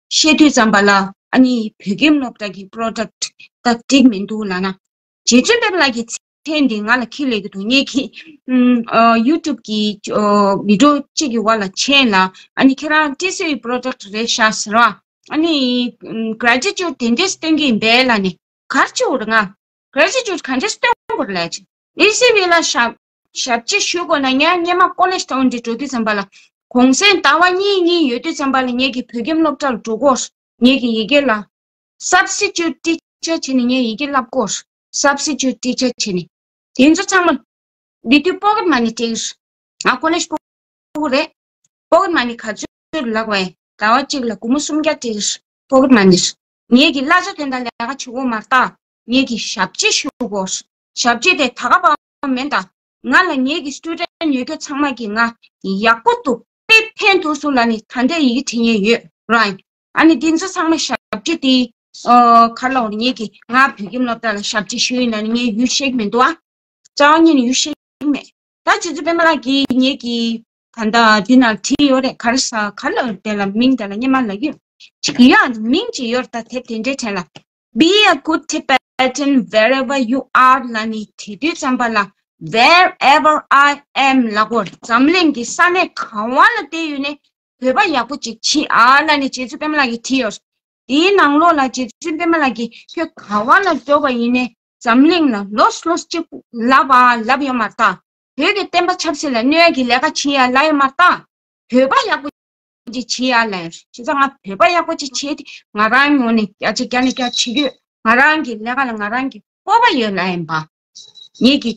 བཤད་དུས་ཙམ་པ་ལ་ཨ་ནི་བོད་ཁྱིམ་སློབ་གྲྭ་གི་product་ད་འགྲིག་མི་འདུག་ལབ་ན། རྗེ་བཙུན་པད་མ་ལགས་ཀྱི་མཚན་འདི་ང་ལ་ཁྱི་ལས་ཀྱི་འདུག་ངེད་ཀྱི་ཨ་YouTube་གི་ཨ་video་གཅིག་གི་བར་ལ་མཆན་ལ་ཨ་ནི་ཁྱེད་རང་ཏི་སི་ཡུ་product་རེད་ཤག་ཟེར་བ། ཨ་ནི་gratitude་དེ་འདྲས་སྟོན་གྱི་ཡིན་པས་ལབ་ནས་གར་ཅིག་འུར་ང་gratitude་ག་འདྲས་སྟོན་དགོས་རེད་ལབ་ཅིག་ཨི་སི་བི་ལ་ཞབས་ཞབས་ཕྱི་ཞུ་དགོས་ན་ཉ་སྙེ་མ་ཀོ་ལེ་ཞི་དང་འདྲི་འགྲོ་དུས་ཙམ་པ་ལ་ གུང་སེང་ཟླ་བ་གཉིས་གཉིས་ཡོད་དུས་ཙམ་པ་ལ་ངེད་ཀྱི་བོད་ཁྱིམ་སློབ་གྲྭ་ལ་འགྲོ་དགོས། ངེད་ཀྱི་ཡི་གེ་ལ་substitute teacher་བྱས་ནས་ངས་ཡི་གེ་བསླབ་དགོས། Substitute teacher་བྱས་ནས། དེ་ཚོ་ཚང་མ་འདི་དུས་pocket money་སྤྲད་ཀྱི་རེད། ང་college་ཕྲུ་གུ་རེད། pocket money་ག་ཚོད་ལགས་པས། ཟླ་བ་གཅིག་ལ་སྒོར་མོ་སུམ་བརྒྱ་སྤྲད་ཀྱི་རེད། pocket money་རེད། ངེད་ཀྱི་གླ་ཆ་དེ་འདྲ་ལས་ཀ་བྱེད་དགོས་མ་རེད་ད། ངེད་ཀྱི་ཞབས་ཕྱི་ཞུ་དགོས། ཞབས་ཕྱི་དེ་ད་ག་པ་མིན་ད། ང་ལ་ངེད་ཀྱི་student་ཡོད་རྒྱུ་ཚང་མ་གིས་ང་ཡག་པོ་འདུག་དཔེ་ཕན་ཐོགས་སོང་ལབ་ནས་ད་ལྟ་ཡི་གེ་བྲིས་མཁན་ཡོད་རེད། ཨ་ནི་འདི་ཚོ་ཚང་མ་ཞབས་ཕྱི་དེ་ཨ་ག་ལབ་དགོས་རེད། ངེད་ཀྱི་ང་བོད་ཁྱིམ་སློབ་གྲྭ་ལ་ཞབས་ཕྱི་ཞུས་ཡིན་ན་ནི་ངས་ཡུལ་ཤེས་ཀྱི་མི་འདུག་ཨ། རྩ་བ་ཉིད་ནས་ཡུལ་ཤེས་ཀྱི་མེད། ད་རྗེ་བཙུན་པད་མ་ལགས་ཀྱིས་ངེད་ཀྱི་ད་ལྟ་འདི་ན་བྲིས་ཡོད་རེད། ག་རེ་ཟ་ག་ལབ་དེ་ལ་མིང་དེ་ལ་སྙན་མ་ལབ་ཀྱི་ཡོད། ཅིག་ཡ་མིང་ཅིག་ཡོད་རེད། ད་དེབ་དེ་འདྲའི་གྲས་ལ། Be a good Tibetan wherever you are་ལབ་ནས་བྲིས་དུས་ཙམ་པ་ལ། Wherever I am་ལབ་དགོས། འཛམ་གླིང་གི་ས་གནས་ག་བ་ལ་བསྡད་ཡོད་ནའི་བོད་པ་ཡག་པོ་ཅིག་བྱེད་ཨ་ལབ་ནས་རྗེ་བཙུན་པད་མ་ལགས་ཀྱིས་བྲིས་ཡོད། དེའི་ནང་ལོགས་ལ་རྗེ་བཙུན་པད་མ་ལགས་ཀྱིས་ཁྱོད་ག་བ་ལ་འགྲོ་བ་ཡིན་ནའི་འཛམ་གླིང་ལ་ལོས་ལོས་ཅིག་ལབ་ཨ་ལབ་ཡོད་མ་རེད་ད། བོད་ཀྱི་བསྟན་པ་ཆབ་སྲིད་ལ་གནོད་ཡ་གི་ལས་ཀ་བྱེད་ཡ་ལབ་ཡོད་མ་རེད་ད། བོད་པ་ཡག་པོ་ཅིག་བྱེད་ཡ་ལ་ཡོད། བྱས་ཙང་ང་བོད་པ་ཡག་པོ་ཅིག་བྱེད་དེ་ང་རང་ངོས་ནས་བརྒྱ་ཆ་བརྒྱ་ནས་བརྒྱ་བྱེད་རྒྱུ། ང་རང་གི་ལས་ཀ་ལ་ང་རང་གི་སྤོབས་པ་ཡོད་ལབ་ཡིན་པ། ངེད་ཀྱི་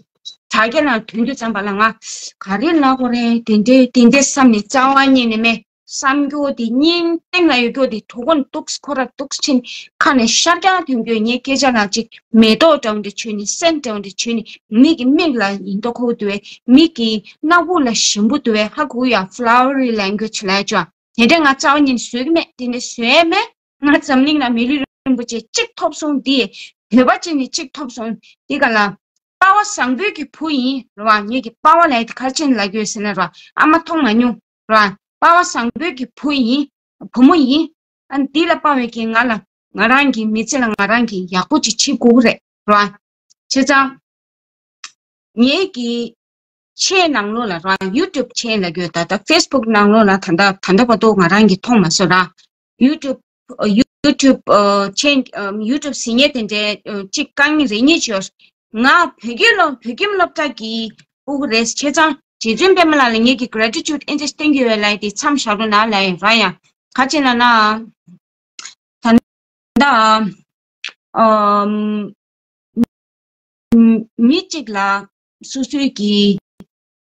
དྲ་རྒྱ་ནང་ཐོན་དུས་ཙམ་པ་ལ་ང་ག་རེ་ལབ་དགོས་རེད། དེ་འདྲའི་དེ་འདྲའི་བསམ་ནས་རྩ་བ་ཉིད་ནས་མེད། བསམ་རྒྱུ་དེ་སྙིང་གཏིང་ལ་ཡོད་རྒྱུ་དེ་གྲོད་ཁོག་འདུག་ཁོ་ར་འདུག་ཕྱིན་ཁ་ནས་ཤར་རྒྱག་ཐོན་རྒྱུ། ངའི་སྐད་ཆ་ལ་ཅིག་མེ་ཏོག་འདྲ་བོ་འདྲ་བྱོས་ནས་སེན་འདྲ་བོ་འདྲ་བྱོས་ནས་མི་གི་མིག་ལ་ཡིན་མདོག་ཁ་པོ་འདུག་པས། མི་གི་སྣ་ཁུག་ལ་ཞིམ་པོ་འདུག་པས། ཧ་གོ་ཡ། flowery language་ལབ་ཡ་ཅོ། དེ་འདྲ་ང་རྩ་བ་ཉིད་ནས་བཟོ་གི་མེད། དེ་འདྲ་བཟོ་ཡ་མེད། ང་འཛམ་གླིང་ལ་མི་ལུས་རིན་པོ་ཆེ་གཅིག་ཐོབ་སོང་དེ། བོད་པ་གཅིག་ནས་གཅིག་ཐོབ་སོང་དེ་ག་ལ། པ་ཕ་བཟང་པོའི་གི་བུ་ཡིན་རེད་བ། ངེད་ཀྱི་པ་ཕ་ལབ་ཡ་དེ་ག་རེ་བྱས་ནས་ལབ་ཀྱི་ཡོད་ཟེར་ན་རེད་བ། ཨ་མ་མཐོང་མ་མྱོང་རེད་བ། པ་ཕ་བཟང་པོའི་གི་བུ་ཡིན། བུ་མོ་ཡིན། ཨ་ནི་འདི་ལ་དཔག་པའི་གི་ང་ལ་ང་རང་གི་མི་ཚེ་ལ་ང་རང་གི་ཡག་པོ་ཅིག་བྱེད་དགོས་ཀྱི་རེད་རེད་བ། བྱས་ཙང་ངེད་ཀྱི་ཆེན་ནང་ལོགས་ལ་རང་YouTube་ཆེན་ལབ་ཀྱི་ཡོད། ད་ལྟ་Facebook་ནང་ལོགས་ལ་ད་ལྟ་ད་ལྟ་བར་དུ་ང་རང་གིས་མཐོང་མ་སོང་ར། YouTube YouTube་ཆེན་YouTube་ཟེར་མཁན་དེ་འདྲའི་གཅིག་དཀའ་ངལ་རེ་གཉིས་བྱས། ང་བོད་ཀྱི་སློབ་བོད་ཁྱིམ་སློབ་གྲྭ་གི་ཕྲུ་གུ་རེད། བྱས་ཙང་རྗེ་བཙུན་པད་མ་ལགས་ལ་ངེད་ཀྱི་gratitude་ཨེ་འདྲ་བསྟན་གྱི་ཡོད་ལབ་དེ་མཚམས་བཞག་རོགས་གནང་ལབ་ཡོད་ར། ཡང་ག་ཅི་ལབ་ན། ད་ལྟ་ཨམ། མི་གཅིག་ལ་སོ་སོའི་གི་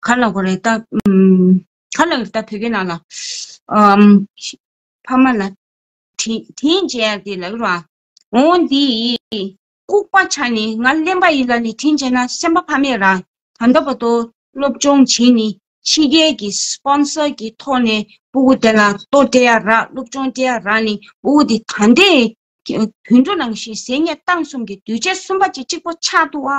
ག་ལབ་དགོས་རེད་ད། ཨམ། ག་ལབ་རེད་ད་བོད་སྐད་ནང་ལ། ཨམ། ཕ་མ་ལ་དྲིན་དྲིན་འཇལ་ཡ་དེ་ལབ་ར། འོ་འདི་ལྐུགས་པ་ཆགས་ནས་ང་གླེན་པ་ཡིན་ལབ་ནས་དྲིན་འཇལ་ན་སེམས་པ་ཕམ་ཡས་ར། ད་ལྟ་བར་དུ་སློབ་སྦྱོང་བྱས་ནས་ཕྱི་རྒྱལ་གྱི་sponsor་གྱི་ཐོག་ནས་ཕྲུ་གུ་དེ་ལ་ལྟོ་སྤྲད་ཡ་རག་སློབ་སྦྱོང་སྤྲད་ཡ་རག་ནས་ཕྲུ་གུ་དེ་ད་ལྟའི་དུད་འགྲོ་ནང་བཞིན་ཟས་ངན་བཏང་གསུམ་གྱི་འདུས་བྱས་གསུམ་པ་ཅིག་གཅིག་པོ་ཆགས་འདུག་ཨ།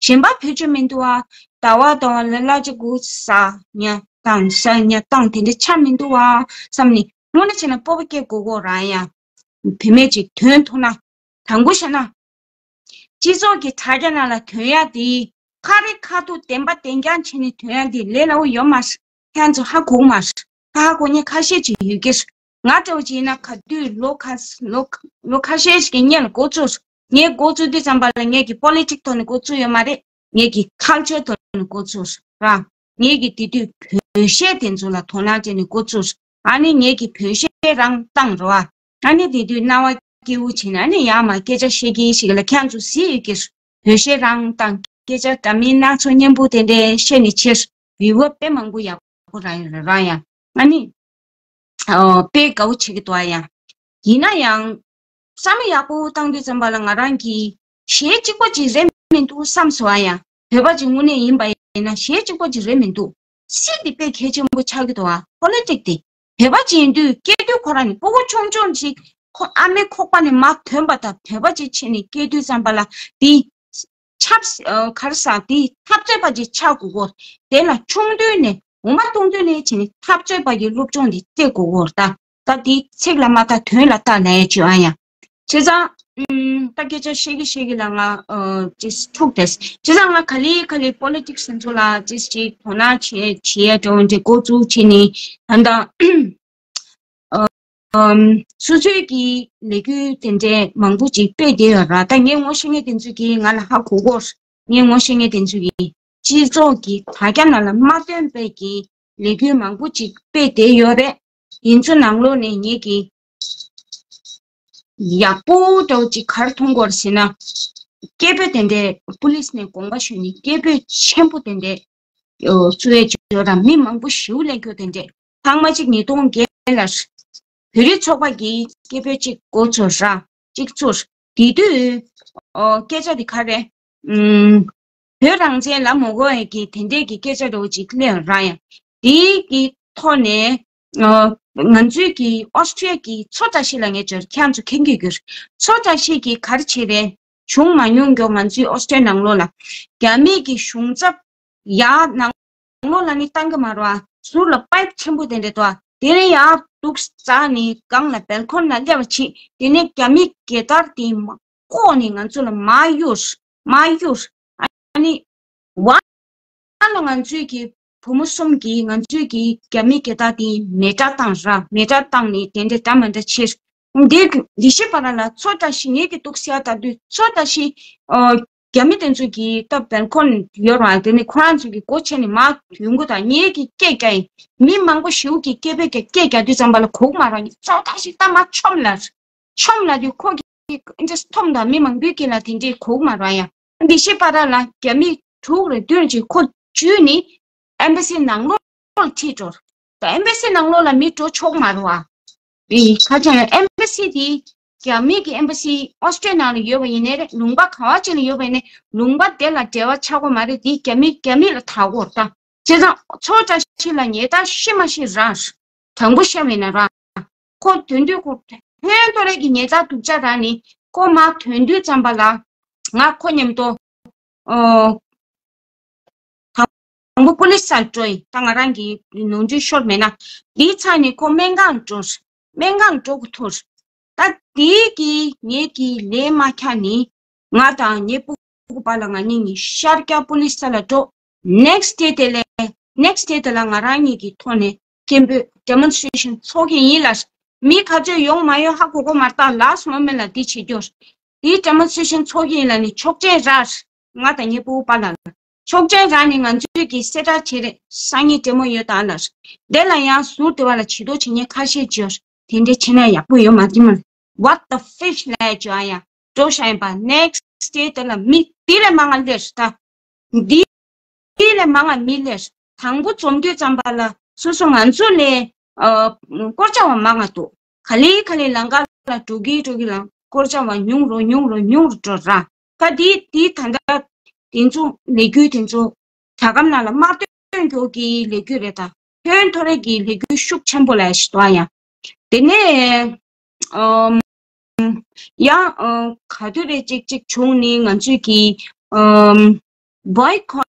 གཞན་པ་བེད་སྤྱོད་མི་འདུག་ཨ། ཟླ་བ་ཟླ་བ་ལ་གླ་ཆ་དགུ་ཟ་ཉ་བཏང་ཟ་ཉ་བཏང་དེ་འདྲ་ཆགས་མི་འདུག་ཨ་བསམ་ནས་དངོས་གནས་བྱས་ན་སྤོབས་པ་སྐྱེ་དགོས་གོ་རང་ཡ། བུད་མེད་ཅིག་དོན་མཐོང་ན། དང་པོ་བྱས་ན། སྤྱི་ཚོགས་ཀྱི་དྲ་རྒྱ་ནང་ལ་ཐོན་ཡ་དེ། ཁ་རི་ཁ་ཐུག་བདེན་པ་བདེན་རྐྱང་བྱས་ནས་ཐོན་ཡ་དེ་ལས་སླ་བོ་ཡོད་མ་རེད། ཁྱེད་ཚོ་ཧ་གོ་གི་མ་རེད། ད་ཧ་གོ་མཁན་ཁ་ཤས་ཅིག་ཡོད་ཀྱི་རེད། ང་འདྲ་བོ་ཅིག་ཡིན་ན་ག་དུས་ལོ་ཁ་ལོ་ལོ་ཁ་ཤས་ཤིག་གི་སྔོན་ལ་འགོ་བཙུགས། ངས་འགོ་བཙུགས་དུས་ཙམ་པ་ལ་ངས་ཀྱི་པོ་ལི་ཊིག་ཐོག་ནས་འགོ་བཙུགས་ཡོད་མ་རེད། ངས་ཀྱི་ཁལ་ཅར་ཐོག་ནས་འགོ་བཙུགས་ར། ངས་ཀྱི་དེ་དུས་བོད་གཞས་དེ་ཚོ་ལ་དོ་སྣང་བྱས་ནས་འགོ་བཙུགས། ཨ་ནི་ངས་ཀྱི་བོད་གཞས་རང་བཏང་རོ་ཨ། ཨ་ནི་དེ་དུས་སྣང་བ་སྐྱིད་པོ་བྱས་ནས་ཨ་ནི་ཡར་མར་སྐད་ཆ་བཤད་ཀྱིན་ཞིག་ལ་ཁྱེད་ཚོ་གཟིགས་ཡོད་ཀྱི་རེད། བོད་གཞས་རང་དང་སྐད་ཆ་འདྲ་མིན་སྣ་ཚོགས་སྙན་པོ་དེ་འདྲའི་བཤད་ནས་ཕྱིར་བི་ཝར་དཔེ་མང་པོ་ཡག་པོ་རག་ཡོད་རེད་ར་ཡ། ཨ་ནི་ཨོ་དཔེ་དགའ་བོ་བྱེད་ཀྱི་འདུག་ཨ་ཡ། ཡིན་ན་ཡང་བསམ་བློ་ཡག་པོ་བཏང་དུས་ཙམ་པ་ལ་ང་རང་གིས་གཞས་གཅིག་པ་ཅིག་རེད་མི་འདུག་བསམ་སོང་ཨ་ཡ། བོད་པ་ཅིག་དངོས་གནས་ཡིན་པ་ཡིན་ན་གཞས་གཅིག་པ་ཅིག་རེད་མི་འདུག་སྲིད་འདི་དཔེ་གལ་ཆེན་པོ་ཆགས་ཀྱི་འདུག་ཨ། པོ་ལི་ཊིག་དེ། བོད་པ་ཅིག་ཡིན་དུས་སྐྱེས་དུས་ཁོ་རང་ནི་སྤུ་གུ་ཆུང་ཆུང་ཞིག་ཁོ་ཨ་མའི་ཁོག་པ་ནས་མར་ཐོན་པ་དང་བོད་པ་ཅིག་བྱས་ནས་སྐྱེས་དུས་ཙམ་པ་ལ་དེ་ཆབ་ཨ་ག་རེ་ཟ་དེ་འཐབ་རྩོད་པ་ཅིག་ཆགས་དགོས་གོ། དེ་ལ་ཆུང་དུས་ནས་འོ་མ་བཏུང་དུས་ནས་བྱས་ནས་འཐབ་རྩོད་པ་གི་སློབ་སྦྱོང་དེ་སྤྲད་དགོས་གོ་ད། ད་དེ་ཚིག་ལ་མ་ལྟ་དོན་ལ་ལྟ་ལབ་ཡ་ཅིག་ཨ་ཡ། བྱས་ཙང་ཨུམ། ད་སྐད་ཆ་བཤད་ཀྱི་བཤད་ཀྱི་ལ་ང་ཨ་ཅིག་འཁྲུག་བསྡད། བྱས་ཙང་ང་ག་ལེ་ག་ལེ་པོ་ལི་ཊིག་སི་ཚོ་ལ་ཅིག་ཅིག་དོ་སྣང་བྱེད་བྱེད་ཡ་འདྲ་བོ་འདྲ་འགོ་བཙུགས་བྱས་ནས་ད་ལྟ་ཨ་ཨམ། སོ་སོའི་གི་ལས་འགུལ་དེ་འདྲའི་མང་པོ་ཅིག་སྤེལ་བསྡད་ཡོད་ར། ད་ངས་ངོ་ཤེས་མཁན་དེ་ཚོ་གིས་ང་ལ་ཧ་གོ་གོ། ངས་ངོ་ཤེས་མཁན་དེ་ཚོ་གིས་སྤྱི་ཚོགས་ཀྱི་དྲ་རྒྱ་ནང་ལ་མ་ཐོན་པའི་གི་ ལས་འགུལ་མང་པོ་ཅིག་སྤེལ་བསྡད་ཡོད་རེད། དེ་ཚོ་ནང་ལོགས་ནས་ངེད་ཀྱིས་ཡག་པོ་འདྲ་བོ་ཅིག་ག་རེ་མཐོང་གི་ཡོད་རེད་ཟེར་ན། སྐད་འབོད་དེ་འདྲས་པུ་ལིས་ནས་དགོངས་པ་ཞུས་ནས་སྐད་འབོད་ཆེན་པོ་དེ་འདྲས་བཙུགས་ཡས་ཅིག་ཡོད་ར། མི་མང་པོ་ཞེ་པོ་སླེབས་རྒྱུ་དེ་འདྲས། ཚང་མ་གཅིག་ཉིས་སྟོང་བརྒྱད་ལ་བོད་རིགས་ཚོགས་པ་གིས་སྐད་འབོད་གཅིག་འགོ་ཚུགས་ར། གཅིག་བཙུགས། དེ་དུས་ཨོ་སྐད་ཆ་དེ་ག་རེ། ཨུམ། བོད་རང་བཙན་ལབ་མ་དགོས་ཡས་ཀྱི་དེ་འདྲས་ཀྱི་སྐད་ཆ་འདྲ་བོ་ཅིག་སླེབས་ར་ཡ། དེའི་གི་ཐོག་ནས་ཨོ་ང་ཚོའི་གི་ཨོ་སི་ཀྲི་ཡ་གི་མཚོ་བཀྲ་ཤིས་ལགས་ངས་བརྗོད། ཁྱེད་ཚོ་མཁྱེན་གྱི་ཡོད། མཚོ་བཀྲ་ཤིས་ཀྱིས་ག་རེ་བྱས་རེད། བྱུང་མ་མྱོང་མགྱོགས་ང་ཚོའི་ཨོ་སི་ཀྲི་ཡ་ནང་ལོགས་ལ་རྒྱ་མི་གི་གཞུང་ཚབ་ཡར་ནང་ལོགས་ལ་ནི་བཏང་གི་མ་རེད་བ། ཟུར་ལ་པའིབ་ཆེན་པོ་དེ་འདྲ་འདུག་བ། དེ་ནས་ཡར་འདུག་འཛེགས་ནས་སྒང་ལ་བལ་ཀོ་ནི་ལ་སླེབས་པ་བྱས། དེ་ནས་རྒྱ་མི་རྒྱལ་དར་དེ་མ་བཀོག་ནས་ང་ཚོ་ལ་མར་གཡུགས། མར་གཡུགས། ཨ་ནི་བར་ལ་ང་ཚོའི་གི་བུ་མོ་གསུམ་གྱིས་ང་ཚོའི་གི་རྒྱ་མི་རྒྱལ་དར་དེ་མེ་སྲེག་བཏང་ར། མེ་སྲེག་བཏང་ནས་དེ་འདྲ་འདྲ་མི་འདྲ་བྱས། འདི་འདི་ཞིག་བར་ལ་མཚོ་བཀྲ་ཤིས་ངེད་ཀྱི་འདུག་ཟེར་ཡ་ད་དུས་མཚོ་བཀྲ་ཤིས་ཨོ་རྒྱ་མི་དེ་ཚོ་གི་ད་བལ་ཀོ་ནི་ཡོད་ར། དེ་ནི་ཁོ་རང་ཚོ་གི་སྒོ་ཕྱེ་ནས་མར་ཡོང་གི་ད། ངེད་ཀྱི་སྐད་རྒྱག་ཡིན། མི་མང་པོ་ཞེ་པོ་གི་སྐད་འབོད་རྒྱག་སྐད་རྒྱག་དུས་ཙམ་པ་ལ་གོ་གི་མ་རེད། མཚོ་བཀྲ་ཤིས་ད་མར་མཆོངས་ལབ། མཆོངས་ལབ་དུས་ཁོ་གི་ཨིན་ཊི་རེ་སི་ཊི་ཐོབ་ད། མི་མང་པོའི་སྐད་ལ་དེ་འདྲས་གོ་གི་མ་རེད་ཡ། འདི་ཞིག་བར་ལ་རྒྱ་མི་དྲུག་རེ་བདུན་ཅིག་ཁོ་འཇུས་ནས་ཨེམ་བྷ་སི་ནང་ལོགས་ཁྲིད་འགྲོ། ད་ཨེམ་བྷ་སི་ནང་ལོགས་ལ་མི་འགྲོ་ཆོག་མ་རེད་བ། ཨི་ཁ་ཅང་ཨེམ་བྷ་སི་དེ་རྒྱ་མི་གི་ཨེམ་བྷ་སི་ཨོ་སི་ཀྲི་ཡ་ནང་ལ་ཡོད་པ་ཡིན་ནའི་རེད། ལུང་པ་ག་བ་ཅིག་ལ་ཡོད་པ་ཡིན་ནའི་ལུང་པ་དེ་ལ་འབྲེལ་བ་ཆགས་ཀྱི་མ་རེད། དེ་རྒྱ་མི་རྒྱ་མི་ལ་བདག་གོ་ད། བྱས་ཙང་མཚོ་བཀྲ་ཤིས་ལ་ངས་ད་ཤི་མ་ཤི་ར། དྲང་པོ་བཤད་པ་ཡིན་ན་ར། ཁོ་དོན་དུས་ཁོ་ཧོན་ཐོ་རེ་གི་ཉེ་ཚ་སྡུག་ཅག་ར་ནི་ཁོ་མར་ཐོན་དུས་ཙམ་པ་ལ་ང་ཁོ་མཉམ་དུ་ཨོ། དང་པོ་པུ་ལིས་སར་འགྲོ་ཡིན། ད་ང་རང་གི་ནོར་འཁྲུལ་ཤོར་མེད་ན། དེའི་ཚར་ནས་ཁོ་སྨན་ཁང་འགྲོ། སྨན་ཁང་འགྲོ་དགོས་ཐུག་ད་དེའི་གི་ངེད་ཀྱི་ལས་མ་འཁྱར་ནི་ང་དང་ངའི་སྤུ་གུ་པ་ལ་ང་གཉིས་གཉིས་ཤར་རྒྱག་པུ་ལིས་སར་ལ་འགྲོ། ནེག་སི་ཌེ་དེ་ལས་ནེག་སི་ཌེ་དེ་ལ་ང་རང་གཉིས་ཀྱི་ཐོག་ནས་སྐད་འབོད་ཌེ་མོན་སི་ཊི་རེ་ཤན་ཚོགས་ཀྱི་ཡིན་ལ། མི་ག་ཚོད་ཡོང་མ་ཡོང་ཧ་གོ་གོ་མ་ལྟ། ལཱ་སི་ཊི་མོ་མེན་ཊི་ལ་འདི་བྱེད་རྒྱུ། དེའི་ཌེ་མོན་སི་ཊི་རེ་ཤན་ཚོགས་ཀྱི་ཡིན་ལ་ནི་ཆོག་མཆན་རག་ང་དང་ངའི་སྤུ་གུ་པ་ལ་ལ། ཆོག་མཆན་རག་ནས་ང་ཚོས་ཀྱི་གསལ་བསྒྲགས་བྱེད་རེད། སང་ཉིན་ཌེ་མོ་ཡོད་ད་ལ། དེ་ལ་ཡང་ཟུར་དེ་བ་ལ་བྱེད་དོ་བྱེད་ཉེན་ཁ་ཤས་བྱོས། དེ་འདྲ་བྱེད་ན་ཡག་པོ་ཡོད་མ་རེད་མ། What the fish ལབ་བྱོས་ཨ་ཡ། འགྲོ་ཤ་ཡིན་པ། ནེག་སི་ཌེ་དེ་ལ་མི་དེ་ལས་མང་ང་སླེབས་ད། འདི་ལས་མང་ང་མི་སླེབས། དང་པོ་འཛོམས་དུས་ཙམ་པ་ལ་སོ་སོ་ང་ཚོ་ལས་ཨ་སྐོར་ཆ་བ་མང་ང་འདུག་ག་ལེ་ག་ལེ་ལམ་ཁ་ལ་འགྲོ་གི་འགྲོ་གི་ལ་སྐོར་ཆ་བ་ཉུང་རུ་ཉུང་རུ་ཉུང་རུ་འགྲོ་ར། ད་འདི་འདི་ད་ལྟ་དེ་ཚོ་ལས་འགུལ་དེ་ཚོ་ཇ་སྒམ་ནང་ལ་དམར་འདོན་མགྱོགས་ཀྱི་ལས་འགུལ་རེད་ད། ཧོན་ཐོ་རེ་གི་ལས་འགུལ་ཤུགས་ཆེན་པོ་ལ་ཞིག་འདུག་ཨ་ཡ། དེ་ནས་ཨམ། ཡང་ཨ་ག་དུས་རེ་གཅིག་གཅིག་བྱུང་ནི་ང་ཚོས་ཀྱི་ཨམ་boycott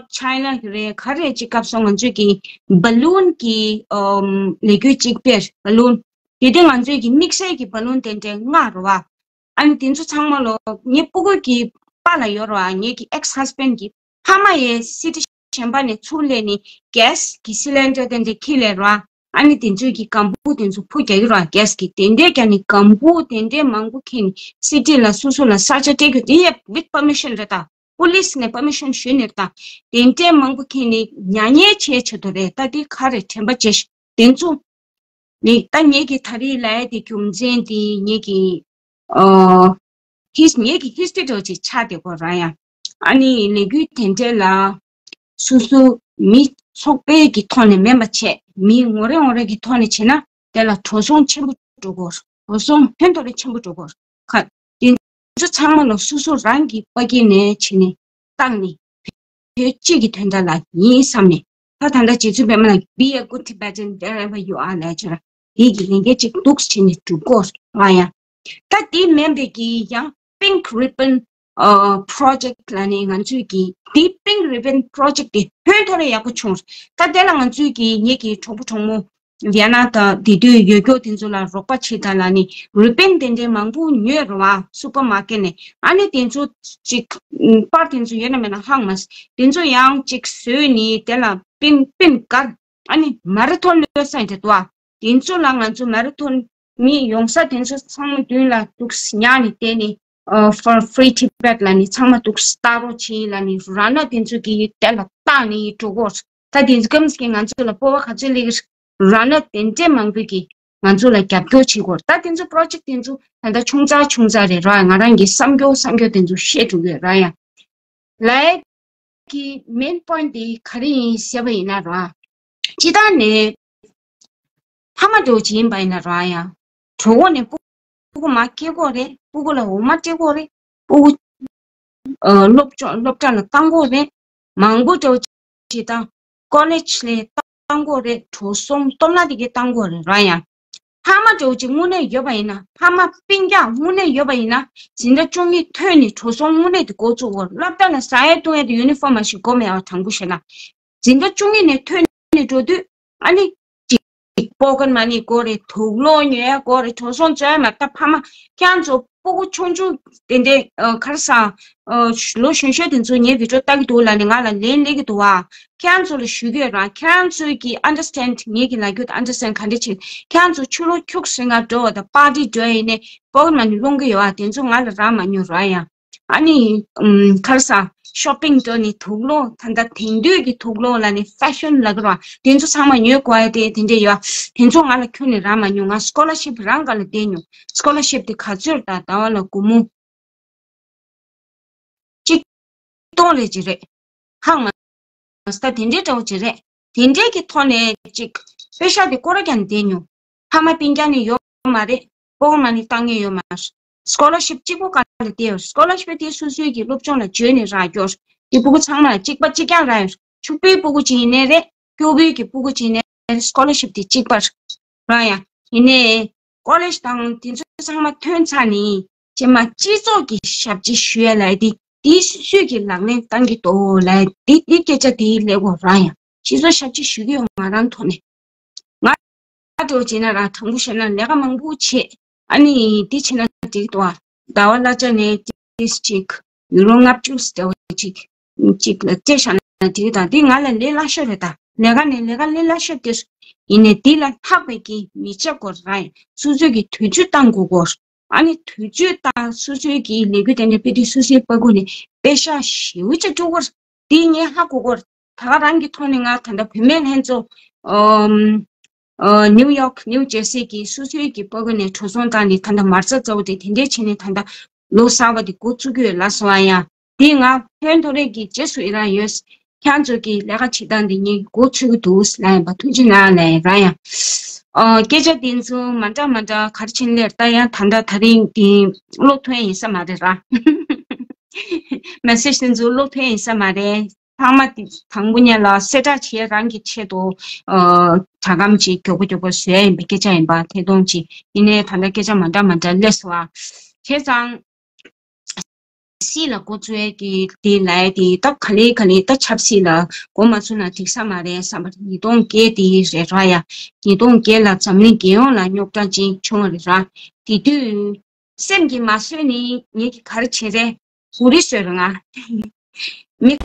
China རེ་ག་རེ་གཅིག་སྐབས་སུ་ང་ཚོས་ཀྱི་བ་ལུན་གྱི་ཨམ་ལས་འགུལ་གཅིག་སྤེལ། བ་ལུན་དེ་དུས་ང་ཚོས་ཀྱི་དམིགས་བསལ་གྱི་བ་ལུན་དེ་འདྲའི་ལྔ་རེད་བ། ཨ་ནི་དེ་ཚོ་ཚང་མ་ལོ་ངའི་སྤུ་གུ་གི་པཱ་ལགས་ཡོད་རེད་བ། ངེད་ཀྱི་ཨེག་སི་ཧས་བྷེན་གྱི་ཕ་མ་ཡི་སི་ཊི་གཞན་པ་ནས་ཚུར་སླེབས་ནས་གེ་སི་གི་སི་ལིན་ཌར་དེ་འདྲ་འཁྱེར་སླེབས་ར། ཨ་ནི་དེ་ཚོའི་གི་ཀམ་བུ་དེ་ཚོ་ཕུ་རྒྱག་གི་ར། གེ་སི་གི་དེ་འདྲས་རྒྱག་ནས་ཀམ་བུ་དེ་འདྲས་མང་པོ་འཁྱེར་ནས་སི་ཊི་ལ་སོ་སོ་ལ་ས་ཆ་སྤྲད་རྒྱུ་དེ་ཡ་with permission རེད་ད། པུ་ལིས་ནས་པར་མི་ཤན་ཞུས་ནས་ད། དེ་འདྲས་མང་པོ་འཁྱེར་ནས་ཉར་ཉར་བྱས་བྱེད་དོ་རེད། ད་དེ་ག་རེ་དྲན་པ་བརྗེད་ཤག་དེ་ཚོ་ནི་ད་ངེད་ཀྱི་ད་རེས་ལབ་ཡ་དེ་རྒྱུ་མཚན་དེ་ངེད་ཀྱི་ཨ་ཧིས་ངེད་ཀྱི་ཧིས་ཊི་རི་འདྲ་བོ་ཅིག་ཆགས་བསྡད་ཀྱི་ཡོད་རེད་ཡ། ཨ་ནི་ལས་འགུལ་དེ་འདྲས་ལ་སོ་སོ་མི་ཚོགས་པའི་གི་ཐོག་ནས་མིན་པ་བྱས། མི་ངོ་རེ་ངོ་རེ་གི་ཐོག་ནས་བྱས་ན་དེ་ལ་འགྲོ་སོང་ཆེན་པོ་འགྲོ་གི་ཡོད་རེད། འགྲོ་སོང་ཧོན་ཐོར་རེ་ཆེན་པོ་འགྲོ་གི་ཡོད་རེད། ཁ་དེ་ཚོ་ཚང་མ་ལ་སོ་སོ་རང་གི་པ་ཀི་ནས་བྱས་ནས་བཏང་ནས་བོད་སྤྱི་གི་དོན་དག་ལ་ཡིན་བསམ་ནས། ད་ད་ལྟ་རྗེ་བཙུན་པད་མ་ལགས་be a good Tibetan wherever you are ལབ་བྱས་ར། དེ་གི་ལས་འགན་ཅིག་འདུག་བྱས་ནས་སྒྲུབ་དགོས་རེད་ཡ། ད་དེ་མིན་པའི་གི་ཡང་Pink Ribbon ཨ་Project ལབ་ནས་ང་ཚོས་ཀྱི་དེ་Pink Ribbon Project དེ་ཧོན་ཐོར་རེ་ཡག་པོ་བྱུང་། ད་དེ་ལ་ང་ཚོས་ཀྱི་ངེད་ཀྱི་གྲོགས་པོ་གྲོགས་མོ་ཝི་ཡེ་ན་དང་དེ་དུས་ཡོད་རྒྱུ་དེ་ཚོ་ལ་རོགས་པ་བྱེད་དང་ལབ་ནས་རི་བན་དེ་འདྲའི་མང་པོ་ཉོས་རེད་བ། སུ་པར་མར་ཀེཊ་ནས། ཨ་ནི་དེ་ཚོ་ཅིག་པར་དེ་ཚོ་ཡོད་ན་མེད་ན་ཧ་གོ་མ་སོང་། དེ་ཚོ་ཡང་ཅིག་བཟོས་ནས་དེ་ལ་པིན་པིན་དཀར། ཨ་ནི་མ་ར་ཐོན་ལོས་ས་འདྲ་འདུག་བ། དེ་ཚོ་ལ་ང་ཚོ་མ་ར་ཐོན་མི་ཡོང་ས་དེ་ཚོ་ཚང་མ་མདུན་ལ་འདུག་ཉར་ནས་བསྡད་ནས། ཨ་For Free Tibet ལབ་ནས་ཚང་མ་འདུག་ལྟ་རོགས་བྱེད་ལབ་ནས་ར་ན་དེ་ཚོ་གི་དེ་ལ་བཏང་ནས་འགྲོ་གོ། ད་དེ་ཚོ་ཀམ་སི་ཀི་ང་ཚོ་ལ་སྤོབས་པ་ག་ཚོད་སླེབས་ཀྱི་རེད། ར་ན་དེ་འདྲས་མང་པོས་ཀྱིས་ང་ཚོ་ལ་རྒྱབ་སྐྱོར་བྱེད་དགོས་རེད། ད་དེ་ཚོ་པོ་རོ་ཇེག་དེ་ཚོ་ད་ལྟ་ཆུང་ཙག་ཆུང་ཙག་རེད་ར། ང་རང་གི་བསམ་སྐྱོ་བསམ་སྐྱོ་དེ་ཚོ་བཤད་འགྲོ་གི་ཡོད་ར་ཡ། ལའི་གི་མེན་པོ་ཡིན་ཊི་དེ་ག་རེ་ཡིན་ཟེར་བ་ཡིན་ན་ར། སྤྱིར་བཏང་ནས་ཕ་མ་འདྲ་བོ་ཅིག་ཡིན་པ་ཡིན་ན་ར་ཡ། གྲོད་ཁོག་ནས་སྤུ་སྤུ་གུ་མར་སྐྱེ་གི་རེད། སྤུ་གུ་ལ་འོ་མ་སྤྲད་ཀྱི་རེད། སྤུ་གུ་ཨ་སློབ་སྦྱོང་སློབ་གྲྭ་ལ་བཏང་གི་རེད། མང་པོ་འདྲ་བོ་ཅིག་དང་ཀོ་ལེཇ་ལ་བཏང་གི་རེད། འགྲོ་སོང་སྟོབས་ན་དེ་གའི་བཏང་གི་རེད་ར་ཡ། ཕ་མ་འདྲ་བོ་ཅིག་དངོས་གནས་ཡོད་པ་ཡིན་ན། ཕ་མ་སྤུན་ཀྱག་དངོས་གནས་ཡོད་པ་ཡིན་ན། འཛིན་གྲྭ་བཅུ་གཉིས་ཐོན་ནས་འགྲོ་སོང་དངོས་གནས་དེ་འགོ་བཙུགས་དགོས། སློབ་གྲྭ་ལ་ཟ་ཡས་བཏུང་ཡས་དེ་ཡུ་ནི་ཕོརམ་མ་ཞིག་དགོས་མེད་པ། དྲང་པོ་བཤད་ན། འཛིན་གྲྭ་བཅུ་གཉིས་ནས་ཐོན་ནས་འགྲོ་དུས་ཨ་ནི་ཅིག་པོ་ཀེཊ་མ་ནི་དགོས་རེད། དུག་སློག་ཉོ་ཡས་དགོས་རེད། འགྲོ་སོང་འཛོལ་ཡས་མ་རེད། ད་ཕ་མ་ཁྱེད་རང་ཚོ་སྤུ་གུ་ཆུང་ཆུང་དེ་འདྲའི་ཨ་ག་རེ་ཟ། ཨ་ལོ་གཞོན་གཞོན་དེ་ཚོ་ངའི་བི་ཌི་ཡོ་ལྟ་གི་འདུག་ལབ་ནས་ང་ལ་ལན་སླེབས་ཀྱི་འདུག་བ། ཁྱེད་རང་ཚོ་ལ་ཞུ་གི་ཡོད་ར། ཁྱེད་རང་ཚོས་ཀྱི་ཨན་ཌར་སི་ཊེན་ཌ། ངེད་ཀྱི་ལབ་རྒྱུ་དེ་ཨན་ཌར་སི་ཊེན་ཌ་ག་འདྲ་བྱེད། ཁྱེད་རང་ཚོ་ཕྱི་ལོགས་ཁྱུག་ཟིང་ང་འགྲོ་བ་དང་པར་ཊི་འགྲོ་ཡས་ནས་པོ་ཀེཊ་མ་ནི་སློང་གི་ཡོད་བ། དེ་ཚོ་ང་ལ་རག་མ་མྱོང་ར་ཡ། ཨ་ནི་ཨམ་ག་རེ་ཟ། ཤོ་པིང་འགྲོ་ནས་དུག་སློག་ད་ལྟ་དེང་དུས་ཀྱི་དུག་སློག་ལབ་ནས་ཕེ་ཤན་ལབ་ཀྱི་ར། དེ་ཚོ་ཚང་མ་ཉོ་དགོས་ཡས་དེ་དེ་འདྲ་ཡོད། དེ་ཚོ་ང་ལ་ཁྱོན་ནས་རག་མ་མྱོང་། ང་སི་ཀོ་ལར་ཤིབ་རང་སྒང་ལ་བསྡད་མྱོང་། སི་ཀོ་ལར་ཤིབ་དེ་ག་ཚོད་རེད། ད་ཟླ་བ་ལ་སྒོར་མོ་གཅིག་སྟོང་རེ་ཅིག་རེད། ཧང་མ་སི་ད་དེ་འདྲའི་འདྲ་བོ་ཅིག་རེད། དེ་འདྲའི་གི་ཐོག་ནས་ཅིག་པེ་ཤ་དེ་སྐོར་ར་རྒྱག་ནས་བསྡད་མྱོང་། ཕ་མ་སྤུན་ཀྱག་ནི་ཡོད་མ་རེད། པོ་ཀེཊ་མ་ནི་བཏང་མཁན་ཡོད་མ་རེད། སི་ཀོ་ལར་ཤིབ་གཅིག་པོ་སྒང་ལ་བསྡད་ཡོད། སི་ཀོ་ལར་ཤིབ་དེ་སོ་སོའི་གི་སློབ་སྦྱོང་ལ་འཇོན་ནས་རག་རྒྱུ་རེད། དེ་སྤུ་གུ་ཚང་མ་གཅིག་པ་གཅིག་རྐྱང་རག་ཡོད། ཕྱུག་པོའི་སྤུ་གུ་ཅིག་ཡིན་ནའི་རེད། སྐྱོ་པོའི་གི་སྤུ་གུ་ཅིག་ཡིན་ནའི་རེད། སི་ཀོ་ལར་ཤིབ་དེ་གཅིག་པ་རེད་ཡ། ཡིན་ནའི་ཀོ་ལེཇ་དང་དེ་ཚོ་ཚང་མ་ཐོན་ཚར་ནས་རྗེས་མ་སྤྱི་ཚོགས་ཀྱི་ཞབས་ཕྱི་ཞུ་ཡ་ལབ་ཡས་དེ་དེ་སོ་སོའི་གི་ལག་ལེན་བསྟར་གྱི་འདུག་ལབ་ཡས་དེ། དེ་སྐད་ཆ་དེ་སླེབས་ཀྱི་ཡོད་ར་ཡ། སྤྱི་ཚོགས་ཞབས་ཕྱི་ཞུ་གི་ཡོད། ང་རང་ཐོག་ནས། ང་ང་འདྲ་བོ་བྱས་ན་ར། དྲང་པོ་བཤད་ན་ལས་ཀ་མང་པོ་བྱེད། ཨ་ནི་འདི་བྱས་ན་འགྲིག་འདུག་ཨ། ཟླ་བ་གླ་ཆ་ནས་ཏིས་གཅིག་ཡུ་རོ་ལྔ་བཅུ་འདྲ་བོ་གཅིག་གཅིག་ལ་སྤྲད་བཞག་ན་འགྲིག་གི། ད་འདི་ང་ལ་ལས་སླ་ཤོས་རེད། ད་ལས་ཀ་ནས་ལས་ཀ་ལས་སླ་ཤོས་དེ་ཡིན་ནའི་འདི་ལས་ལྷག་པའི་གི་མི་བྱེད་དགོས་ར་ཡ། སོ་སོའི་གི་དུས་ཚོད་བཏང་དགོས་གོ། ཨ་ནི་དུས་ཚོད་བཏང་། སོ་སོའི་གི་ལས་འགུལ་དེ་འདྲ་སྤེལ་དུས་སོ་སོའི་པ་ཀུ་ནས་པེ་ཤ་ཞེ་པོ་ཅིག་སྤྲོད་དགོས། དེ་ངས་ཧ་གོ་གོ། ད་ག་རང་གི་ཐོག་ནས་ང་ད་ལྟ་བུད་མེད་ལྷན་ཚོགས་ཨམ་ཨ་ནིའུ་ཡོག་ནིའུ་ཇར་སི་གི་སོ་སོའི་གི་པ་ཀུ་ནས་འགྲོ་སོང་བཏང་ནས་ད་ལྟ་མ་རྩ་རྩ་བོ་དེ་དེ་འདྲས་བྱས་ནས་ད་ལྟ་ལོ་གསར་པ་དེ་འགོ་བཙུགས་ཀྱི་ཡོད་ལབ་སོང་ཨ་ཡ། དེ་ང་ཧོན་ཐོ་རེ་གི་རྗེས་སུ་ཡི་རང་ཡོད། ཁྱེད་ཚོ་གི་ལས་ཀ་བྱེད་སྟངས་དེ་ངས་འགོ་ཚུགས་ཀྱི་འདུག་ལབ་ཡིན་པ། ཐུགས་རྗེ་གནང་ལབ་ཡིན་ར་ཡ། ཨ་སྐད་ཆ་དེ་ཚོ་མ་འདྲ་མ་འདྲ་ག་རེ་བྱས་ནས་ལབ་ད་ཡང་ད་ལྟ་དེ་རིང་དེ་ཀློག་ཐུབ་ཡ་ཡིན་ས་མ་རེད་ར། མེ་སེ་ཇི་དེ་ཚོ་ཀློག་ཐུབ་ཡ་ཡིན་ས་མ་རེད། ཚང་མ་དེ་དང་པོ་ཉིད་ལ་གསལ་བསྒྲགས་བྱེད་རང་གི་ཆེད་དུ་ཨ་སྒྲ་སྒམ་ཅིག་མགྱོགས་པོ་མགྱོགས་པོ་བཟོ་ཡ་ཡིན་པའི་སྐད་ཆ་ཡིན་པ། དེ་དོན་ཅིག་ཡིན་ནའི་ད་ལྟ་སྐད་ཆ་མ་འདྲ་མ་འདྲ་སླེབས་སོང་བ། བྱས་ཙང་སྲིད་ལ་འགོ་བཙུགས་ཡ་གི་དེ་ལབ་ཡ་དེ་ད་ག་ལེ་ག་ལེ་ད་ཆབ་སྲིད་ལ་འགོ་མ་ཚུགས་ན་འགྲིག་ས་མ་རེད་བསམ་པ་རེད། ཉིས་སྟོང་བརྒྱད་དེ་རེད་ར་ཡ། ཉིས་སྟོང་བརྒྱད་ལ་འཛམ་གླིང་རྒྱལ་ཡོངས་ལ་རྙོག་དྲ་ཅིག་བྱུང་བ་རེད་ར། དེ་དུས་སེམས་ཀྱིས་མ་བཟོད་ནས་ངེད་ཀྱིས་ག་རེ་བྱས་རེད། གུ་རི་བཟོས་རེད་ང་། མི།